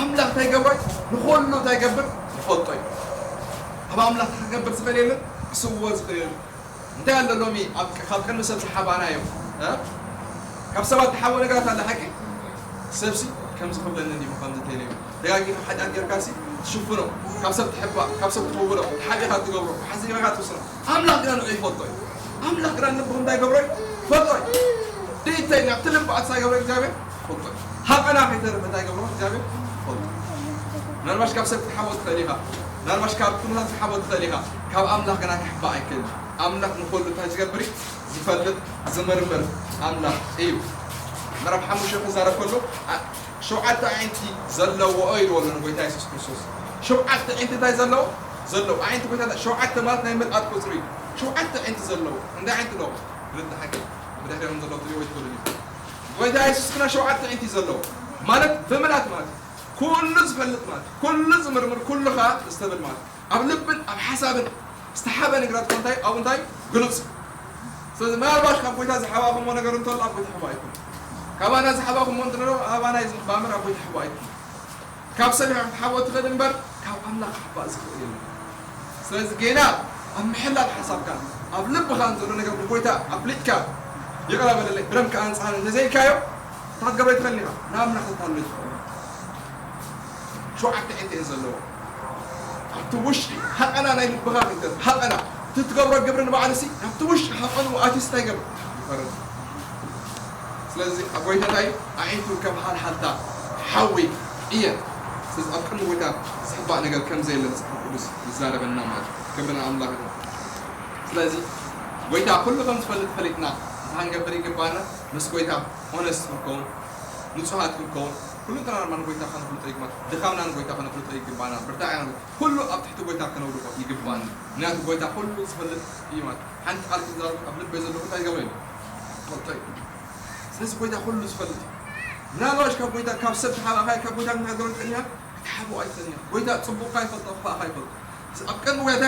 ኣምላኽ እንታይ ገብሮ እዩ? ንኹሉ እንታይ ገብር? ይፈልጦ እዩ። ኣብ ኣምላኽ ክገብር ዝኽእል የለን፣ ክስዎ ዝኽእል እንታይ ኣሎ ሎሚ ኣብ ካብ ቅድሚ ሰብ ዝሓባናዮ እ? ካብ ሰባት ትሓቦ ነገራት ኣለ ሓቂ ሰብሲ ከምዚ ክብለኒ እንዲሞ ከምዚ ተይለዩ ደጋጊኻ ሓጢኣት ጌርካሲ ትሽፍኖ ካብ ሰብ ትሕባእ ካብ ሰብ ትኽውሎ ተሓቢኻ ትገብሮ ሓዚኻ ትውስኖ ኣምላኽ ግና ንዑ ይፈልጦ እዩ ኣምላኽ ግና ንልብኹም እንታይ ገብሮ እዩ ይፈልጦ እዩ ድይተይ ናብቲ ልቢ ኣትሳ ገብሮ እግዚኣብሔር ይፈልጦ እዩ ሃቐና ከይተርፍ እንታይ ገብሮ እግዚኣብሔር ይፈልጦ ምናልባሽ ካብ ሰብ ክትሓቦ ትኽእል ኢኻ ምናልባሽ ካብ ኩነታት ክትሓቦ ትኽእል ኢኻ ካብ ኣምላኽ ግና ክሕባእ ኣይክእል ኣምላኽ ንኹሉ እንታይ ዝገብር እዩ ዝፈልጥ ዝምርምር ኣምላኽ እዩ። ምዕራፍ ሓሙሽተ ክዛረብ ከሎ ሸውዓተ ኣዒንቲ ዘለዎ ኢልዎ ኣሎ ንጎይታ የሱስ ክርስቶስ። ሸውዓተ ኣዒንቲ እንታይ ዘለዎ? ዘለዎ ኣዒንቲ ጎይታ ሸውዓተ ማለት ናይ ምልኣት ቁፅሪ እዩ። ሸውዓተ ኣዒንቲ ዘለዎ እንታይ ኣዒንቲ ኣለዎ? ክልተ ሓቂ ብድሕሪኦም ዘለዉ ትሪእዎ ይትኽእሉ እዩ። ጎይታ የሱስ ግና ሸውዓተ ኣዒንቲ ዘለዎ ማለት ብምልኣት ማለት ኩሉ ዝፈልጥ ማለት ኩሉ ዝምርምር ኩሉ ከዓ ዝተብል ማለት ኣብ ልብን ኣብ ሓሳብን ዝተሓበ ነገራት እኮ እንታይ ኣብኡ እንታይ ግሉፅ እዩ። ስለዚ ምናልባሽ ካብ ጎይታ ዝሓባኹምዎ ነገር እንተሎ ኣብ ጎይታ ሕባ ኣይኮን። ካባና ዝሓባኹምዎ እንተሎ ኣባና እዩ ዝሕባምር ኣብ ጎይታ ሕባ ኣይኮን። ካብ ሰብ ኢኻ ክትሓቦ ትኽእል እምበር ካብ ኣምላኽ ክሕባእ ዝኽእል የለን። ስለዚ ጌና ኣብ ምሕላል ሓሳብካን ኣብ ልብኻን ዘሎ ነገር ንጎይታ ኣፍሊጥካ ይቕረ በለለይ ብደምካ ኣንጽሃኒ እንተዘይልካዮ እንታይ ክትገብሮ ኣይትኽእልን ኢኻ ንኣምላኽ ተታልሎ ኣይትኽእልን። ሸውዓተ ዒንተ እየን ዘለዎ ኣብቲ ውሽጢ ሃቐና ናይ ልብኻ ከይተርፍ ሃቐና እቲ ትገብሮ ግብሪ ንባዕሉ ሲ ናብቲ ውሽጢ ሃቐኑ ኣትዩ እንታይ ይገብር ይፈርድ ስለዚ ኣብ ጎይታ እንታይ ኣዒንቱ ከም ሃልሃልታ ሓዊ እየን ስለዚ ኣብ ቅድሚ ጎይታ ዝሕባእ ነገር ከም ዘየለ መፅሓፍ ቅዱስ ይዛረበና ማለት ክብሪ ንኣምላኽ ይኹን ስለዚ ጎይታ ኩሉ ከም ዝፈልጥ ፈሊጥና እንታይ ክንገብር ይግባና ምስ ጎይታ ሆነስት ክንከውን ንፁሃት ክንከውን ኩሉ እንተና ድማ ንጎይታ ከነፍልጦ ይግባና ድኻምና ንጎይታ ከነፍልጦ ይግባና ብርታዕና ኩሉ ኣብ ትሕቲ ጎይታ ከነውድቆ ይግባና ምክንያቱ ጎይታ ኩሉ ዝፈልጥ እዩ ማለት ሓንቲ ቃል ክዛረብ ኣብ ልበይ ዘሎ እንታይ ይገብሮ እዩ ፈልጦ እዩ ስለዚ ጎይታ ኩሉ ዝፈልጥ እዩ ምናልባሽ ካብ ጎይታ ካብ ሰብ ተሓባኻይ ካብ ጎይታ ክንሃገሩ ትኽእል ኢና ክትሓብኦ ኣይትኽእል ኢና ጎይታ ፅቡቕካ ይፈልጦ ክፋእካ ይፈልጦ ኣብ ቀንዲ ጎይታ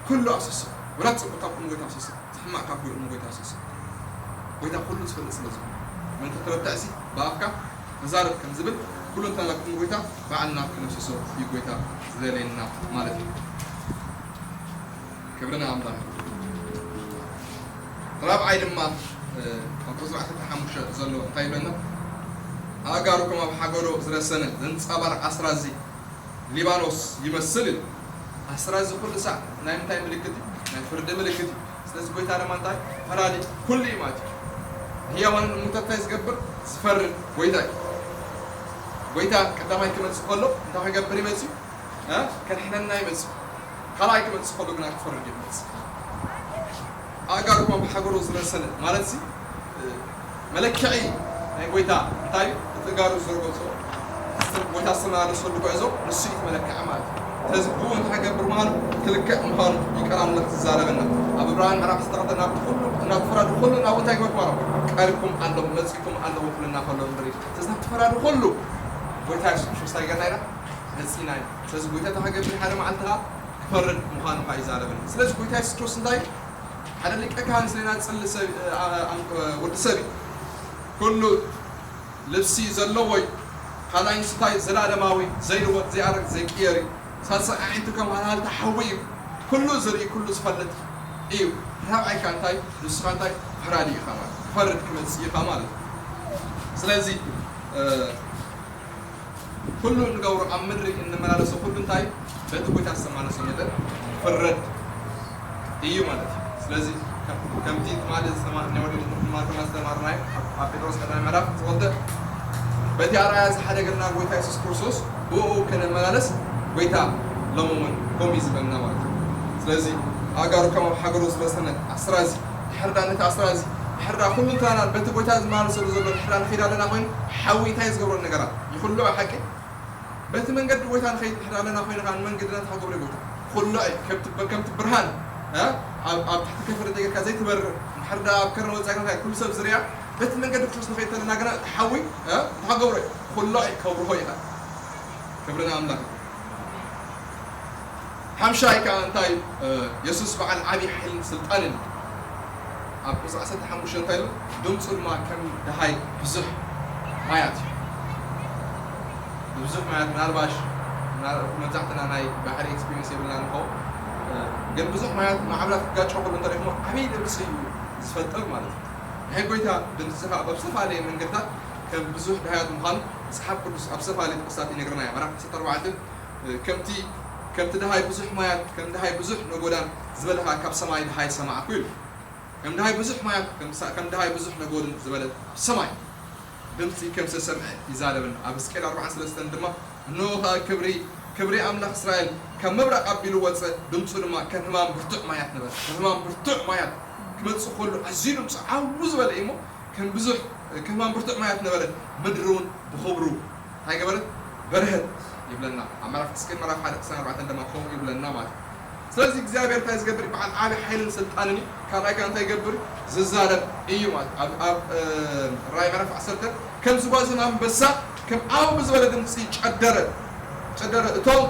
ኩሉ ኣፍስሶ ወላ ፅቡቕ ካብ ቅድሚ ጎይታ ኣፍስሶ ሕማቕ ካብ ጎይኡ ንጎይታ ኣፍስሶ። ጎይታ ኩሉ ዝፈልጥ ስለ ዝኾነ። ምእንቲ ክትረዳእ ሲ ብኣፍካ ተዛረብ ከም ዝብል ኩሉ እንተና ቅድሚ ጎይታ ባዕልና ክነፍስሶ እዩ ጎይታ ዝደለየና ማለት እዩ። ክብሪ ንኣምላኽ። ራብዓይ ድማ ኣብ ቁፅሪ ዓሰርተ ሓሙሽተ ዘሎ እንታይ ይብለና? ኣእጋሩ ከም ኣብ ሓጎዶ ዝረሰነ ዘንፀባርቕ ኣስራዚ ሊባኖስ ይመስል ኢሉ። ኣስራ እዚ ኩሉ ሳዕ ናይ ምንታይ ምልክት እዩ? ናይ ፍርዲ ምልክት እዩ። ስለዚ ጎይታ ድማ እንታይ? ፈራዲ ኩሉ እዩ ማለት እዩ። ንህያዋንን እሙታትታይ ዝገብር ዝፈርድ ጎይታ እዩ። ጎይታ ቀዳማይ ክመጽእ ከሎ እንታይ ክገብር ይመጽእ እዩ? እ? ከድሕነና ይመጽእ እዩ። ካልኣይ ክመጽእ ከሎ ግና ክፈርድ እዩ ዝመጽእ። ኣእጋርኩም ብሓጎሮ ዝረሰነ ማለት ሲ መለክዒ ናይ ጎይታ እንታይ እዩ? እቲ እጋሩ ዝረገጾ ጎይታ ዝተመላለሰሉ ጉዕዞ ንሱ እዩ መለክዒ ማለት እዩ። ስለዚ ብኡ እንታይ ክገብር ምዃኑ ክልክዕ ምዃኑ እዩ ቃል ኣምላኽ ዝዛረበና። ኣብ ዕብራውያን ምዕራፍ ዝተኸተ ናብቲ ኩሉ ናብቲ ፈራዲ ኩሉ ናብኡ እንታይ ክበልኩም ኣለኹ? ቀሪብኩም ኣለኹ መጺእኩም ኣለኹ ክብለና ከሎ ንርኢ። ስለዚ ናብቲ ፈራዲ ኩሉ ጎይታ የሱስ ክርስቶስ እንታይ ገርና ኢና? መጺእና ኢና። ስለዚ ጎይታ እንታይ ክገብር ሓደ መዓልቲ ኸዓ ክፈርድ ምዃኑ ኸዓ ይዛረበና። ስለዚ ጎይታ የሱስ ክርስቶስ እንታይ ሓደ ሊቀ ካህን ስለ ናጽል ሰብ ወዲ ሰብ እዩ። ኩሉ ልብሲ ዘለዎ እዩ። ካልኣይ ንሱ እንታይ? ዘላለማዊ፣ ዘይልወጥ፣ ዘይኣረግ፣ ዘይቅየር እዩ። ሳልሳይ ኣዒንቱ ከም ሃልሃልታ ሓዊ እዩ። ኩሉ ዝርኢ፣ ኩሉ ዝፈልጥ እዩ። ራብዓይ ከኣ እንታይ? ንስኻ እንታይ? ፈራዲ ኢኻ ማለት እዩ። ክፈርድ ክመጽእ ኢኻ ማለት እዩ። ስለዚ፣ እ፣ ኩሉ እንገብሮ ኣብ ምድሪ እንመላለሶ ኩሉ እንታይ በቲ ጎይታ ዝተማለሶ መጠን ፍረድ እዩ ማለት እዩ። ስለዚ ከም- ከምቲ ትማሊ ዝተማርናዮ ወዲ ማርኮና ዝተማርናዮ ኣብ- ኣብ ጴጥሮስ ቀዳማይ ምዕራፍ ዝወደ በቲ ኣርኣያ ዝሓደገልና ጎይታ የሱስ ክርስቶስ ብኡ ከነመላለስ ጎይታ ሎሚ እውን ከምኡ እዩ ዝበለና ማለት እዩ። ስለዚ ኣጋሩ ከም ኣብ ሓገሩ ዝበሰነት ኣስራዚ ድሕር ዳ ነቲ ኣስራዚ ድሕር ዳ ኩሉ እንተና በቲ ጎይታ ዝመላለሰሉ ዘሎ ድሕር ዳ ንኸይድ ኣለና ኮይኑ ሓዊ እንታይ ዝገብሮ ነገራት ይኹልዑ ሓቂ በቲ መንገዲ ጎይታ ንኸይድ ድሕር ኣለና ኮይኑ ከዓ ንመንገድና እንታይ ክገብሮ ጎይታ ኩልዑ ከምቲ ከምቲ ብርሃን እ? ኣብ ኣብ ትሕቲ ከፈረ ጌርካ ዘይትበርር ድሕር ዳ ኣብ ከርነ ወፃኢ ኮይንካ ኩሉ ሰብ ዝሪኣ በቲ መንገዲ ክርስቶስ ንኸይድ ተለና ግና እቲ ሓዊ እ? እንታይ ክገብሮ ኩልዑ ከብርሆ ኢኻ ክብሪ ንኣምላኽ ሓምሻይ ከዓ እንታይ የሱስ በዓል ዓብዪ ሓይልን ስልጣንን እዩ ኣብ ቁፅሪ ዓሰርተ ሓሙሽተ እንታይ ኢሉ ድምፁ ድማ ከም ደሃይ ብዙሕ ማያት እዩ ብዙሕ ማያት ምናልባሽ መብዛሕትና ናይ ባሕሪ ኤክስፒሪንስ የብልና ንኸው ግን ብዙሕ ማያት ማዕብላት ክጋጨ ከሎ እንተሪኽሞ ዓብዪ ድምፂ እዩ ዝፈጥር ማለት እዩ ናይ ጎይታ ድምፂ ከዓ በብዝተፈላለየ መንገድታት ከም ብዙሕ ደሃያት ምዃኑ መፅሓፍ ቅዱስ ኣብ ዝተፈላለዩ ጥቕስታት ይነግረና እዩ ምዕራፍ ዓሰርተ ኣርባዕተ ከምቲ ከምቲ ደሃይ ብዙሕ ማያት ከም ደሃይ ብዙሕ ነጎዳን ዝበለ ከዓ ካብ ሰማይ ደሃይ ሰማዕኩ ኢሉ ከም ደሃይ ብዙሕ ማያት ከም ደሃይ ብዙሕ ነጎድን ዝበለ ኣብ ሰማይ ድምፂ ከም ዝተሰምዐ ይዛረበና ኣብ ሕዝቅኤል ኣርባዓን ሰለስተን ድማ እንሆ ከዓ ክብሪ ክብሪ ኣምላኽ እስራኤል ከም ምብራቕ ኣቢሉ ወፀ ድምፁ ድማ ከም ህማም ብርቱዕ ማያት ነበረ ከም ህማም ብርቱዕ ማያት ክመፅእ ከሉ ኣዝዩ ድምፁ ዓው ዝበለ እዩ እሞ ከም ብዙሕ ከም ህማም ብርቱዕ ማያት ነበረ ምድሪ እውን ብኽብሩ እንታይ ገበረት በርሀት ይብለና ኣብ ምዕራፍ ሕዝቅኤል ምዕራፍ ሓደ ክሳብ ኣርባዕተ ድማ ከምኡ ይብለና ማለት እዩ ስለዚ እግዚኣብሔር እንታይ ዝገብር በዓል ዓቢ ሓይልን ስልጣንን እዩ ካልኣይ ከዓ እንታይ ይገብር ዝዛረብ እዩ ማለት ኣብ ራይ ምዕራፍ ዓሰርተ ከም ዝጓዝን ኣንበሳ ከም ዓው ብዝበለ ድምፂ ጨደረ ጨደረ እቶም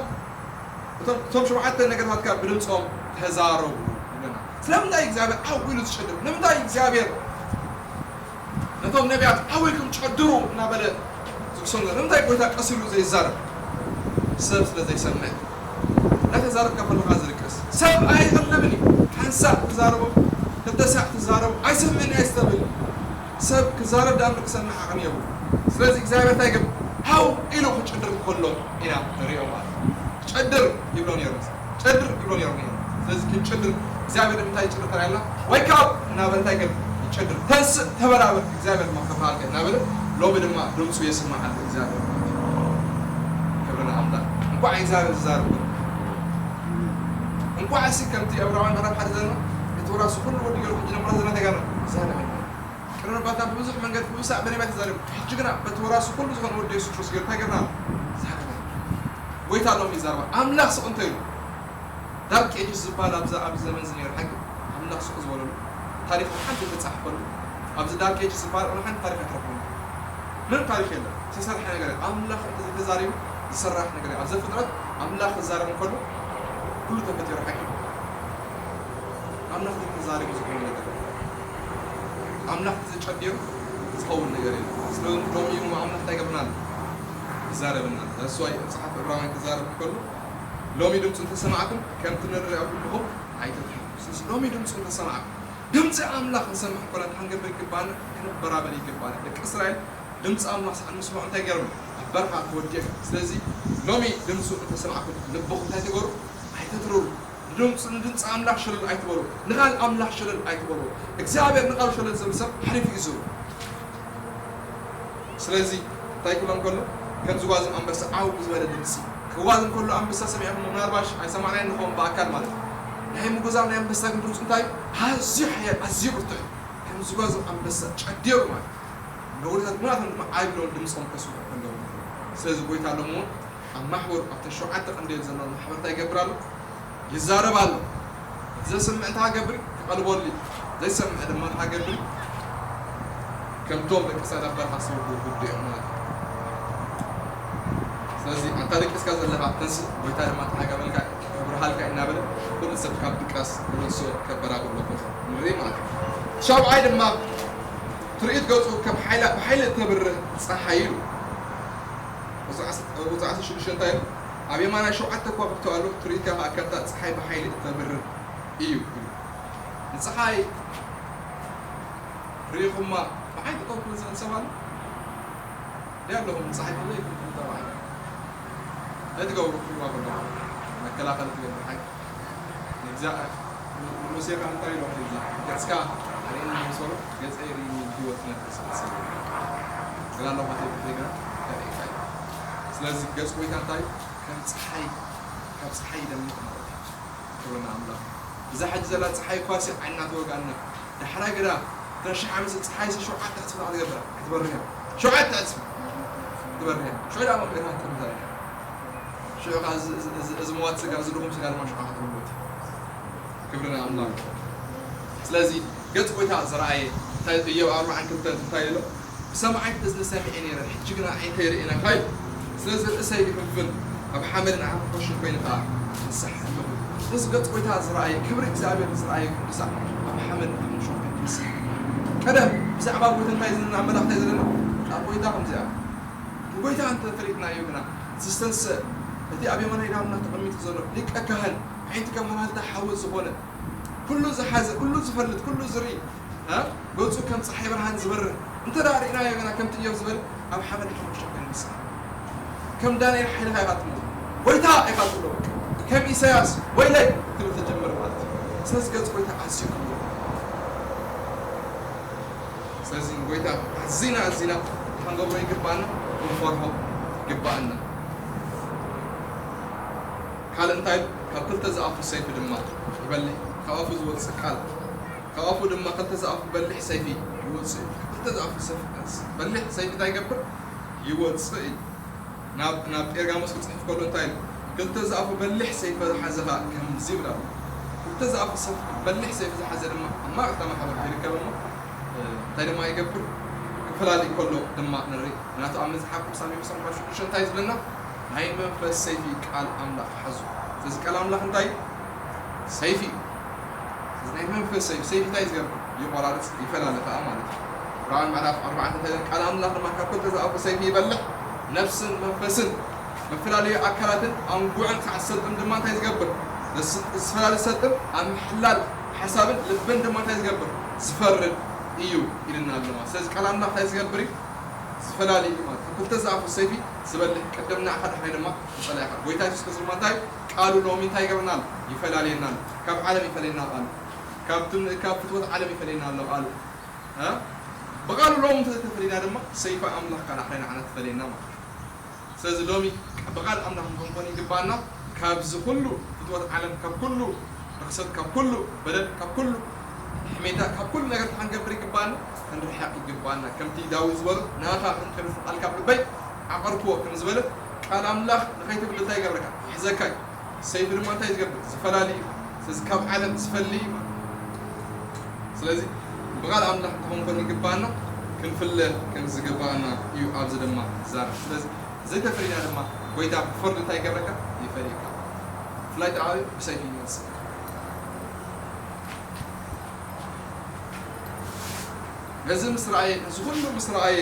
እቶም እቶም ሸውዓተ ነገርታት ከዓ ብድምፆም ተዛረቡ ይብለና ስለምንታይ እግዚኣብሔር ዓው ኢሉ ዝጨድር ንምንታይ እግዚኣብሔር ነቶም ነቢያት ዓው ኢልኩም ጨድሩ እናበለ ዝክሶም ዘሎ ንምንታይ ጎይታ ቀስ ኢሉ ዘይዛረብ ሰብ ስለ ዘይሰምዕ እናተዛረብካ ከለካ ዝልቅስ ሰብ ኣይቕልብን እዩ ሓንሳእ ትዛረቦ ክልተ ሳዕ ትዛረቦ ኣይሰምዕን እየ ዝተብል ሰብ ክዛረብ ዳኣምር ክሰምዕ ዓቕሚ የብሉ ስለዚ እግዚኣብሔር እንታይ ገብ ሃው ኢሉ ክጭድር ከሎ ኢና ንሪኦ ማለት ጨድር ይብሎ ነይሩ ጨድር ይብሎ ነይሩ ነይሩ ስለዚ ክንጨድር እግዚኣብሔር እንታይ ጭድር ተራይና ወይ ካብ እናበለ እንታይ ገብ ጨድር ተንስእ ተበራበር እግዚኣብሔር ድማ ከብርሃልከ እናበለ ሎሚ ድማ ድምፁ የስምዓሉ እግዚኣብሔር ክብርና ኣምላኽ እንኳዕ እግዚኣብሔር ዝዛርብ እንኳዕ እሲ ከምቲ ዕብራውያን ምዕራፍ ሓደ ዘለና እቲ ወራሲ ኩሉ ወዲ ገይሩ ሕጂ ነምራ ዘለና ተጋና ዛረበና ቅድሚ ኣባትና ብብዙሕ መንገዲ ብብሳዕ በነቢያት ተዛሪቡ ሕጂ ግና በቲ ወራሲ ኩሉ ዝኾነ ወዲ የሱስ ክርስቶስ ገይሩ እንታይ ገርና ዛረበ ጎይታ ሎም ይዛረባ ኣምላኽ ስቕ እንተ ኢሉ ዳርክ ኤጅስ ዝበሃል ኣብዚ ኣብዚ ዘመን እዚ ነይሩ ሓቂ ኣምላኽ ስቕ ዝበለሉ ታሪኽ ሓንቲ ተጻሕፈሉ ኣብዚ ዳርክ ኤጅስ ዝበሃል ኦላ ሓንቲ ታሪኽ ኣይትረኽቡን ምንም ታሪኽ የለን ዝተሰርሐ ነገር ኣምላኽ እንተ ዘይተዛሪቡ ዝስራሕ ነገር ኣብ ዘፍጥረት ኣምላኽ ክዛረብ እንከሎ ኩሉ ተፈጢሩ ሓቂ ኣምላኽ ዘይተዛሪቡ ዝኾነ ነገር ኣምላኽ ተጨዲሩ ዝኸውን ነገር የለን ስለዚ ሎሚ እውን ኣምላኽ እንታይ ገብርና ኣሎ ይዛረበና ኣሎ that's why መፅሓፍ ዕብራውያን ክዛረብ እንከሎ ሎሚ ድምፁ እንተሰማዕኩም ከምቲ ንሪኦ ኩልኹም ኣይተትሕዙ ስለዚ ሎሚ ድምፁ እንተሰማዕኩም ድምፂ ኣምላኽ ንሰምዕ ኮና እንታይ ክንገብር ይግባና ክንበራበር ይግባና ደቂ እስራኤል ድምፂ ኣምላኽ ስኣን ምስምዑ እንታይ ገይሮም ኣብ በረኻ ተወዲኦም ስለዚ ሎሚ ድምፁ እንተሰማዕኩም ልብኹም እንታይ ትገሩ ኣይተትርሩ ንድምፂ ንድምፂ ኣምላኽ ሸለል ኣይትበሉ ንኻል ኣምላኽ ሸለል ኣይትበሉ እግዚኣብሔር ንኻል ሸለል ዝብል ሰብ ሓሊፉ እዩ ዝህቡ ስለዚ እንታይ ክብሎም ከሎ ከም ዝጓዝም ኣንበሳ ዓው ብዝበለ ድምፂ ክጓዝም ከሎ ኣንበሳ ሰሚዕኹም ምናልባሽ ኣይሰማዕናዮ ንኸውን ብኣካል ማለት እዩ ናይ ምጉዛም ናይ ኣንበሳ ግን ድምፁ እንታይ ኣዝዩ ሓያል ኣዝዩ ብርቱዕ እዩ ከም ዝጓዝም ኣንበሳ ጨዲሩ ማለት ነውርታት ምናቶም ድማ ዓብሎም ድምፆም ከስምዑ ከለዉ ስለዚ ጎይታ ሎም እውን ኣብ ማሕበሩ ኣብተን ሸውዓተ ቀንዴል ዘለዎ ማሕበር እንታይ ይገብር ኣሎ ይዛረብ ኣሎ እቲ ዘስምዕ እንታይ ገብር ክቐልበሉ ዘይሰምዕ ድማ እንታይ ገብር ከምቶም ደቂ ሳዳት በረኻ ዝሰወዱ ግዱ እዮም ማለት እዩ ስለዚ ኣንታ ደቂስካ ዘለኻ ተንስእ ጎይታ ድማ እንታይ ገበልካ ክብርሃልካ እናበለ ኩሉ ሰብ ካብ ድቃስ ክመልሶ ከበራብር ኣለኩ ንርኢ ማለት እዩ ሻብዓይ ድማ ትርኢት ገጹ ከም ሓይላ ብሓይሊ እተብርህ ጸሓይ ኢሉ። ቁጽሪ ዓሰርተ ሽዱሽተ እንታይ ኢሉ? ኣብ የማናይ ሸውዓተ ከዋኽብቲ ኣሎ፣ ትርኢትካ ከኣ ከምታ ጸሓይ ብሓይሊ እተብርህ እዩ ኢሉ። ንጸሓይ ርኢኹማ ብዓይኒ ጠው ክብል ዝኽእል ሰብ ኣሎ? ደይ ኣለኹም ንጸሓይ ከሎ ይኹም ከምታ ባዕሉ። እንታይ ትገብሩ ክትብልዋ ከለኹም መከላኸሊ ትገብሩ ሓቂ ንእግዚኣ-፣ ንሙሴ ከኣ እንታይ ኢሎ? ሕጂ ገጽካ ኣርእየኒ ምስ በሎ፣ ገጸይ ርእይኒ ህይወት ክነብር ስለ ዝደሊ። ግና ኣለኹ ተይ ብዘይ ግና ከርእየካ እዩ። ስለዚ ገጽ ጎይታ እንታይ እዩ? ከም ጸሓይ፣ ካብ ጸሓይ ይደምቕ ማለት እዩ። ክብሪ ንኣምላኽ። እዛ ሕጂ ዘላ ጸሓይ እኳ ሲ ዓይንና ትወግኣና። ዳሕራይ ግዳ እታ ሽሕ ዓመት ጸሓይ ሲ ሸውዓተ ዕጽፊ ክትገብራ፣ ክትበርህ እያ። ሸውዓተ ዕጽፊ ክትበርህ እያ። ሽዑ ደኣ መምህርና ትምታይ እያ። ሽዑ ከኣ እዚ፣ እዚ፣ እዚ፣ እዚ መዋት ስጋ፣ እዚ ድኹም ስጋ ድማ ሽዑ ክትምውት። ክብሪ ንኣምላኽ። ስለዚ ገጽ ጎይታ ዝረኣየ፣ እንታይ ኢዮብ ኣርብዓን ክልተን እንታይ ኢሉ? ብሰማዒት እዝኒ ሰሚዐ ነይረ፣ ሕጂ ግና ኣዒንተይ ርእየናካ ኢሉ። ስለዚ ርእሰይ ይፍንፍን፣ ኣብ ሓመድን ኣብ ሓፈሾን ኮይነ ከኣ ንስሓ ኣለኹ። ስለዚ ገጽ ጎይታ ዝረኣየ፣ ክብሪ እግዚኣብሔር ዝረኣየ ቅዱሳን ኣብ ሓመድን ኣብ ሓፈሾን ኮይነ ንስሓ። ቀደም ብዛዕባ ጎይታ እንታይ ዝና መላእኽቲ ዘለና? ኣብ ጎይታ ከምዚኣ። ንጎይታ እንተ ፈሊጥናዮ ግና፣ ዝስተንስእ፣ እቲ ኣብ የማናይ ዳምና ተቐሚጡ ዘሎ ሊቀ ካህን፣ ኣዒንቲ ከም ሃልሃልታ ሓዊ ዝኾነ፣ ኩሉ ዝሓዘ፣ ኩሉ ዝፈልጥ፣ ኩሉ ዝርኢ፣ እ? ገጹ ከም ጸሓይ ብርሃን ዝበርህ እንተ ደኣ ርኢናዮ ግና፣ ከምቲ ኢዮብ ዝበለ፣ ኣብ ሓመድ ሓሙሽተ ኮይኑ ንስሓ። ከም ዳንኤል ሓይልኻ ኢኻ ትመውት። ጎይታ ኢኻ ትብሎ። ከም ኢሳያስ ወይለይ ክትብል ትጀምር ማለት እዩ። ስለዚ ገጽ ጎይታ ኣዝዩ ክቡር። ስለዚ ንጎይታ ኣዚና ኣዚና ክንገብሮ ይግባኣና፣ ክንፈርሆ ይግባኣና። ካልእ እንታይ ኢሉ? ካብ ክልተ ዝኣፉ ሰይፊ ድማ ይበልሕ፣ ካብ ኣፉ ዝወጽእ ቃል፣ ካብ ኣፉ ድማ ክልተ ዝኣፉ በሊሕ ሰይፊ ይወጽእ እዩ። ክልተ ዝኣፉ ሰፍ-፣ በሊሕ ሰይፊ እንታይ ይገብር? ይወጽእ እዩ። ናብ፣ ናብ ጴርጋሞስ ክጽሕፍ ከሎ እንታይ ኢሉ? ክልተ ዝኣፉ በሊሕ ሰይፊ ዝሓዘ ኸኣ ከምዚ ይብል ኣሎ። ክልተ ዝኣፉ ሰፍ-፣ በሊሕ ሰይፊ ዝሓዘ ድማ ኣብ ማእከል እታ ማሕበር ይርከብ እሞ፣ እ፣ እንታይ ድማ ይገብር? ክፈላሊ ከሎ ድማ ንርኢ። ምኽንያቱ ኣብ መጽሓፍ ቅዱስ ኣብ ኤፌሶን ምዕራፍ ሽዱሽተ እንታይ ዝብለና? ናይ መንፈስ ሰይፊ ቃል ኣምላኽ ሓዙ። ስለዚ ቃል ኣምላኽ እንታይ እዩ? ሰይፊ እዩ። እዚ ናይ መንፈስ ሰይፊ፣ ሰይፊ እንታይ ዝገብር? ይቆራርጽ፣ ይፈላሊ ከኣ ማለት እዩ። ዕብራውያን ምዕራፍ ኣርባዕተ እንታይ ይብል? ቃል ኣምላኽ ድማ ካብ ክልተ ዝኣፉ ሰይፊ ይበልሕ፣ ነፍስን መንፈስን፣ መፈላለዩ ኣካላትን ኣንጉዕን ክሳዕ ዝሰጥም ድማ እንታይ ዝገብር? ዝስ-፣ ዝፈላሊ ዝሰጥም፣ ኣብ ምሕላል ሓሳብን ልብን ድማ እንታይ ዝገብር? ዝፈርድ እዩ ኢልና ኣለና። ስለዚ ቃል ኣምላኽ እንታይ ዝገብር እዩ? ዝፈላሊ እዩ ማለት እዩ። ክልተ ዝኣፉ ሰይፊ ዝበልሕ፣ ቅድም ንዓኻ ድሕሪ ድማ ንጸላኢኻ። ጎይታ የሱስ ክርስቶስ ድማ እንታይ ቃሉ ሎሚ እንታይ ይገብረና ኣሎ? ይፈላልየና ኣሎ። ካብ ዓለም ይፈለየና ኣሎ። ካብ ትም-፣ ካብ ፍትወት ዓለም ይፈለየና ኣሎ ቃሉ። እ? ብቃሉ ሎሚ እንተዘይተፈሊና ድማ ሰይፊ ኣምላኽ ከኣ ድሕሪ ንዓና ትፈለየና ማለት እዩ። ስለዚ ሎሚ ብቃል ኣምላኽ ክንኮን ይግባኣና። ካብዚ ኩሉ ፍትወት ዓለም፣ ካብ ኩሉ ርኽሰት፣ ካብ ኩሉ በደል፣ ካብ ኩሉ ሕሜታ፣ ካብ ኩሉ ነገር እንታይ ክንገብር ይግባኣና? ክንርሕቕ ይግባኣና። ከምቲ ዳዊት ዝበሎ፣ "ንኣኻ ምእንቲ ከነፍር ቃልካ ኣብ ልበይ ዓቐርክዎ" ከም ዝበለ፣ ቃል ኣምላኽ ንኸይትብል እንታይ ይገብረካ? ይሕዘካ እዩ። ሰይፊ ድማ እንታይ ዝገብር? ዝፈላሊ እዩ። ስለዚ ካብ ዓለም ዝፈሊ እዩ ማለት እዩ። ስለዚ ብቃል ኣምላኽ እንታይ ክንኮን ይግባኣና? ክንፍለ ከም ዝግባኣና እዩ ኣብዚ ድማ ዝዛረብ። ስለዚ ዘይተፈሊና ድማ ጎይታ ብፍርዲ እንታይ ይገብረካ? ይፈልየካ። ብፍላይ ደኣ ብሰይፊ ይመጽእ። ነዚ ምስ ረኣየ፣ ነዚ ኩሉ ምስ ረኣየ፣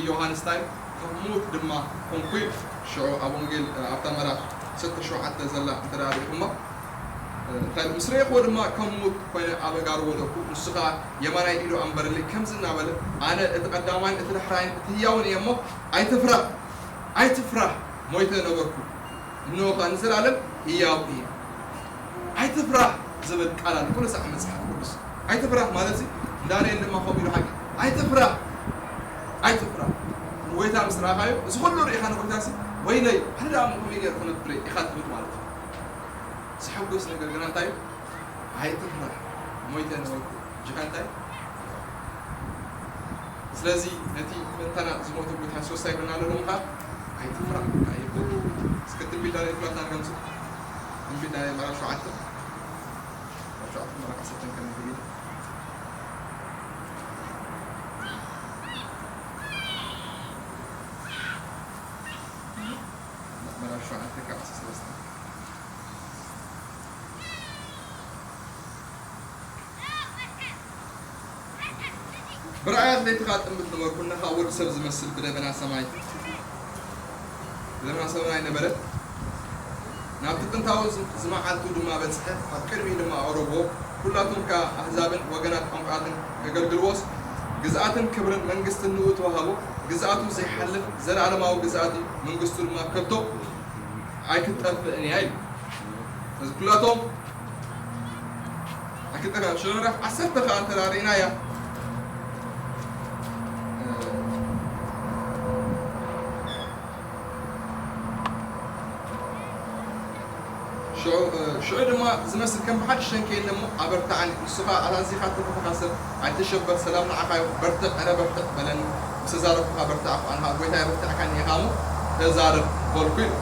ዮሃንስ እንታይ ከም ምዉት ድማ ኮንኩ ኢሉ። ሽዑ ኣብ ወንጌል፣ ኣብታ ምዕራፍ ዓሰርተ ሸውዓተ ዘላ እንተ ደኣ ርኢኹማ፣ እንታይ ኢሉ? ምስ ረኤኽዎ ድማ ከም ምዉት ኮይነ ኣብ ኣእጋሩ ወደቕኩ፣ ንሱ ኸኣ የማናይ ኢዱ ኣንበረለይ፣ ከምዚ እናበለ፣ ኣነ እቲ ቀዳማይን እቲ ዳሕራይን እቲ ህያውን እየ እሞ፣ ኣይትፍራህ፣ ኣይትፍራህ፣ ሞይተ ነበርኩ፣ እንሆ ኸኣ ንዘለኣለም ህያው እየ። ኣይትፍራህ ዝብል ቃል ኣሎ ኩሉ ሰዓት መጽሓፍ ቅዱስ። ኣይትፍራህ ማለት እዚ ዳንኤል ድማ ከምኡ ኢሉ ሓቂ። ኣይትፍራህ፣ ኣይትፍራህ። ንጎይታ ምስ ረኣኻዮ፣ እዚ ኩሉ ርኢኻ ንጎይታ ሲ፣ "ወይለይ፣ ኣነ ደኣ እሞ ከመይ ገይረ ክነብር እየ?" ኢኻ ትብል ማለት እዩ። ዘሐጉስ ነገር ግና እንታይ እዩ? ኣይትፍራህ፣ ሞይተ ነበርኩ፣ ሕጂ ኸ እንታይ? ስለዚ ነቲ ምእንታና ዝሞተ ጎይታ የሱስ እንታይ ይብለና ኣሎ? ሎሚ ኸኣ ኣይትፍራህ፣ ኣይትፍራህ። እስከ ትንቢት ዳንኤል ኩላትና ንገምጽ። ትንቢት ዳንኤል ምዕራፍ ሸውዓተ፣ ምዕራፍ ሸውዓተ ምዕራፍ ዓሰርተ ከመይ ይብል? ምዕራፍ ሸውዓተ ካብ ዓሰርተ ሰለስተ። ብርኣያ ኣትሌትኻ ጥምት ነበርኩ፣ እነኻ ወዲ ሰብ ዝመስል ብደበና ሰማይ፣ ብደበና ሰማይ ነበረ። ናብቲ ጥንታዊ ዝ-፣ ዝመዓልቱ ድማ በጽሐ፣ ኣብ ቅድሚኡ ድማ ኣቕረብዎ። ኩላቶም ከኣ ኣህዛብን ወገናት ቋንቋታትን ከገልግልዎስ፣ ግዝኣትን ክብርን መንግስትን ንኡ ተዋህቦ። ግዝኣቱ ዘይሓልፍ ዘለኣለማዊ ግዝኣት እዩ፣ መንግስቱ ድማ ከቶ ኣይክትጠፍእን እያ ኢሉ። ስለዚ ኩላቶም ኣይክትጠፍእን። ሽዑ ምዕራፍ ዓሰርተ ከኣ እንተ ደኣ ርኢናያ፣ ሽዑ፣ ሽዑ ድማ ዝመስል ከም ብሓድሽ ሸንከየኒ እሞ ኣበርትዓኒ። ንሱ ኸኣ ኣዛዚኻ ተተኻሰብ፣ ኣይትሸበር፣ ሰላም ንዓኻ ይኹን፣ በርትዕ፣ ኣረ በርትዕ በለኒ። ምስ ተዛረብኩኻ በርትዕ እኳ ኣንሃ፣ ጐይታ የበርትዐካኒ ኢኻ እሞ ተዛረብ በልኩ ኢሉ።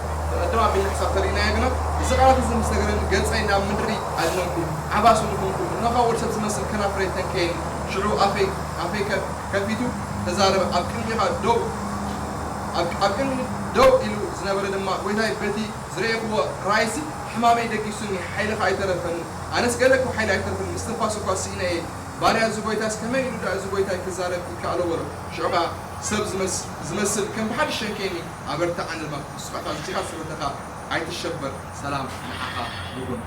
ቅድም ኣቢልና ክሳብ ተሪእናዮ ግና፣ እዚ ቃላት እዚ ምስ ነገረኒ፣ ገጸይ ናብ ምድሪ ኣድነንኩ፣ ዓባስ እውን ኾንኩ። እነሆ ወዲ ሰብ ዝመስል ከናፍረይ ተንከየኒ። ሽዑ ኣፈይ፣ ኣፈይ ከ-፣ ከፊቱ ተዛረበ። ኣብ ቅድሚኻ ደው፣ ኣብ፣ ኣብ ቅድሚ ደው ኢሉ ዝነበረ ድማ፣ ጐይታይ፣ በቲ ዝረኣኹዎ ራእይሲ ሕማመይ ደቂሱኒ፣ ሓይልኻ ኣይተረፈንን። ኣነስ ገለ እኮ ሓይሊ ኣይተርፍን፣ ምስትንፋስ እኳ ስኢነ እየ። ባርያ እዚ ጐይታስ ከመይ ኢሉ ደኣ እዚ ጐይታይ ክዛረብ ይከኣሎ? በሎ። ሽዑ ኸኣ ሰብ ዝመስ-፣ ዝመስል ከም ብሓድሽ ሸንከየኒ፣ ኣበርትዓኒ ድማ። ንስኻ እዚኻ ዝሰበተኻ ኣይትሸበር፣ ሰላም ንዓኻ ይኹን።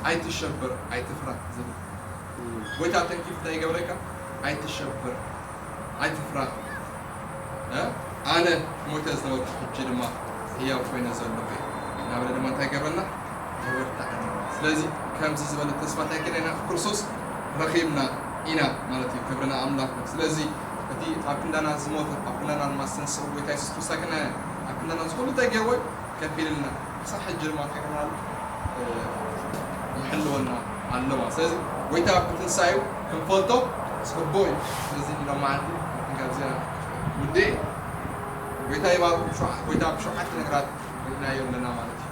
ኣይትሸበር፣ ኣይትፍራህ ዝብል ጐይታ ተንኪፉ እንታይ ይገብረካ? ኣይትሸበር፣ ኣይትፍራህ። እ? ኣነ ሞይተ ዝነበርኩ ሕጂ ድማ ህያው ኮይነ ዘለኹ እየ። እናበለ ድማ እንታይ ይገብረና? የበርትዓና። ስለዚ ከምዚ ዝበለ ተስፋ እንታይ ከለና ክርስቶስ ረኺብና ኢና ማለት እዩ። ክብሪ ንኣምላኽ። ስለዚ እቲ ኣብ ክንዳና ዝሞተ፣ ኣብ ክንዳና ድማ ዝተንስኦ ጐይታ የሱስ ክርስቶስ ከነ ኣብ ክንዳና ዝኹሉ እንታይ ገይርዎ እዩ? ከፊልልና። ክሳብ ሕጂ ድማ እንታይ ገይርና ኣሎ? እ፣ ይሕልወና ኣሎ ማለት። ስለዚ ጐይታ ብትንሳኤኡ ክንፈልጦ ጽቡቕ እዩ። ስለዚ ሎማዓንቲ ካብዚኣ ውዴ ጐይታ ይባርኩም። ሸውዓ-፣ ጐይታ ብሸውዓተ ነገራት ርኢናዮ ኣለና ማለት እዩ።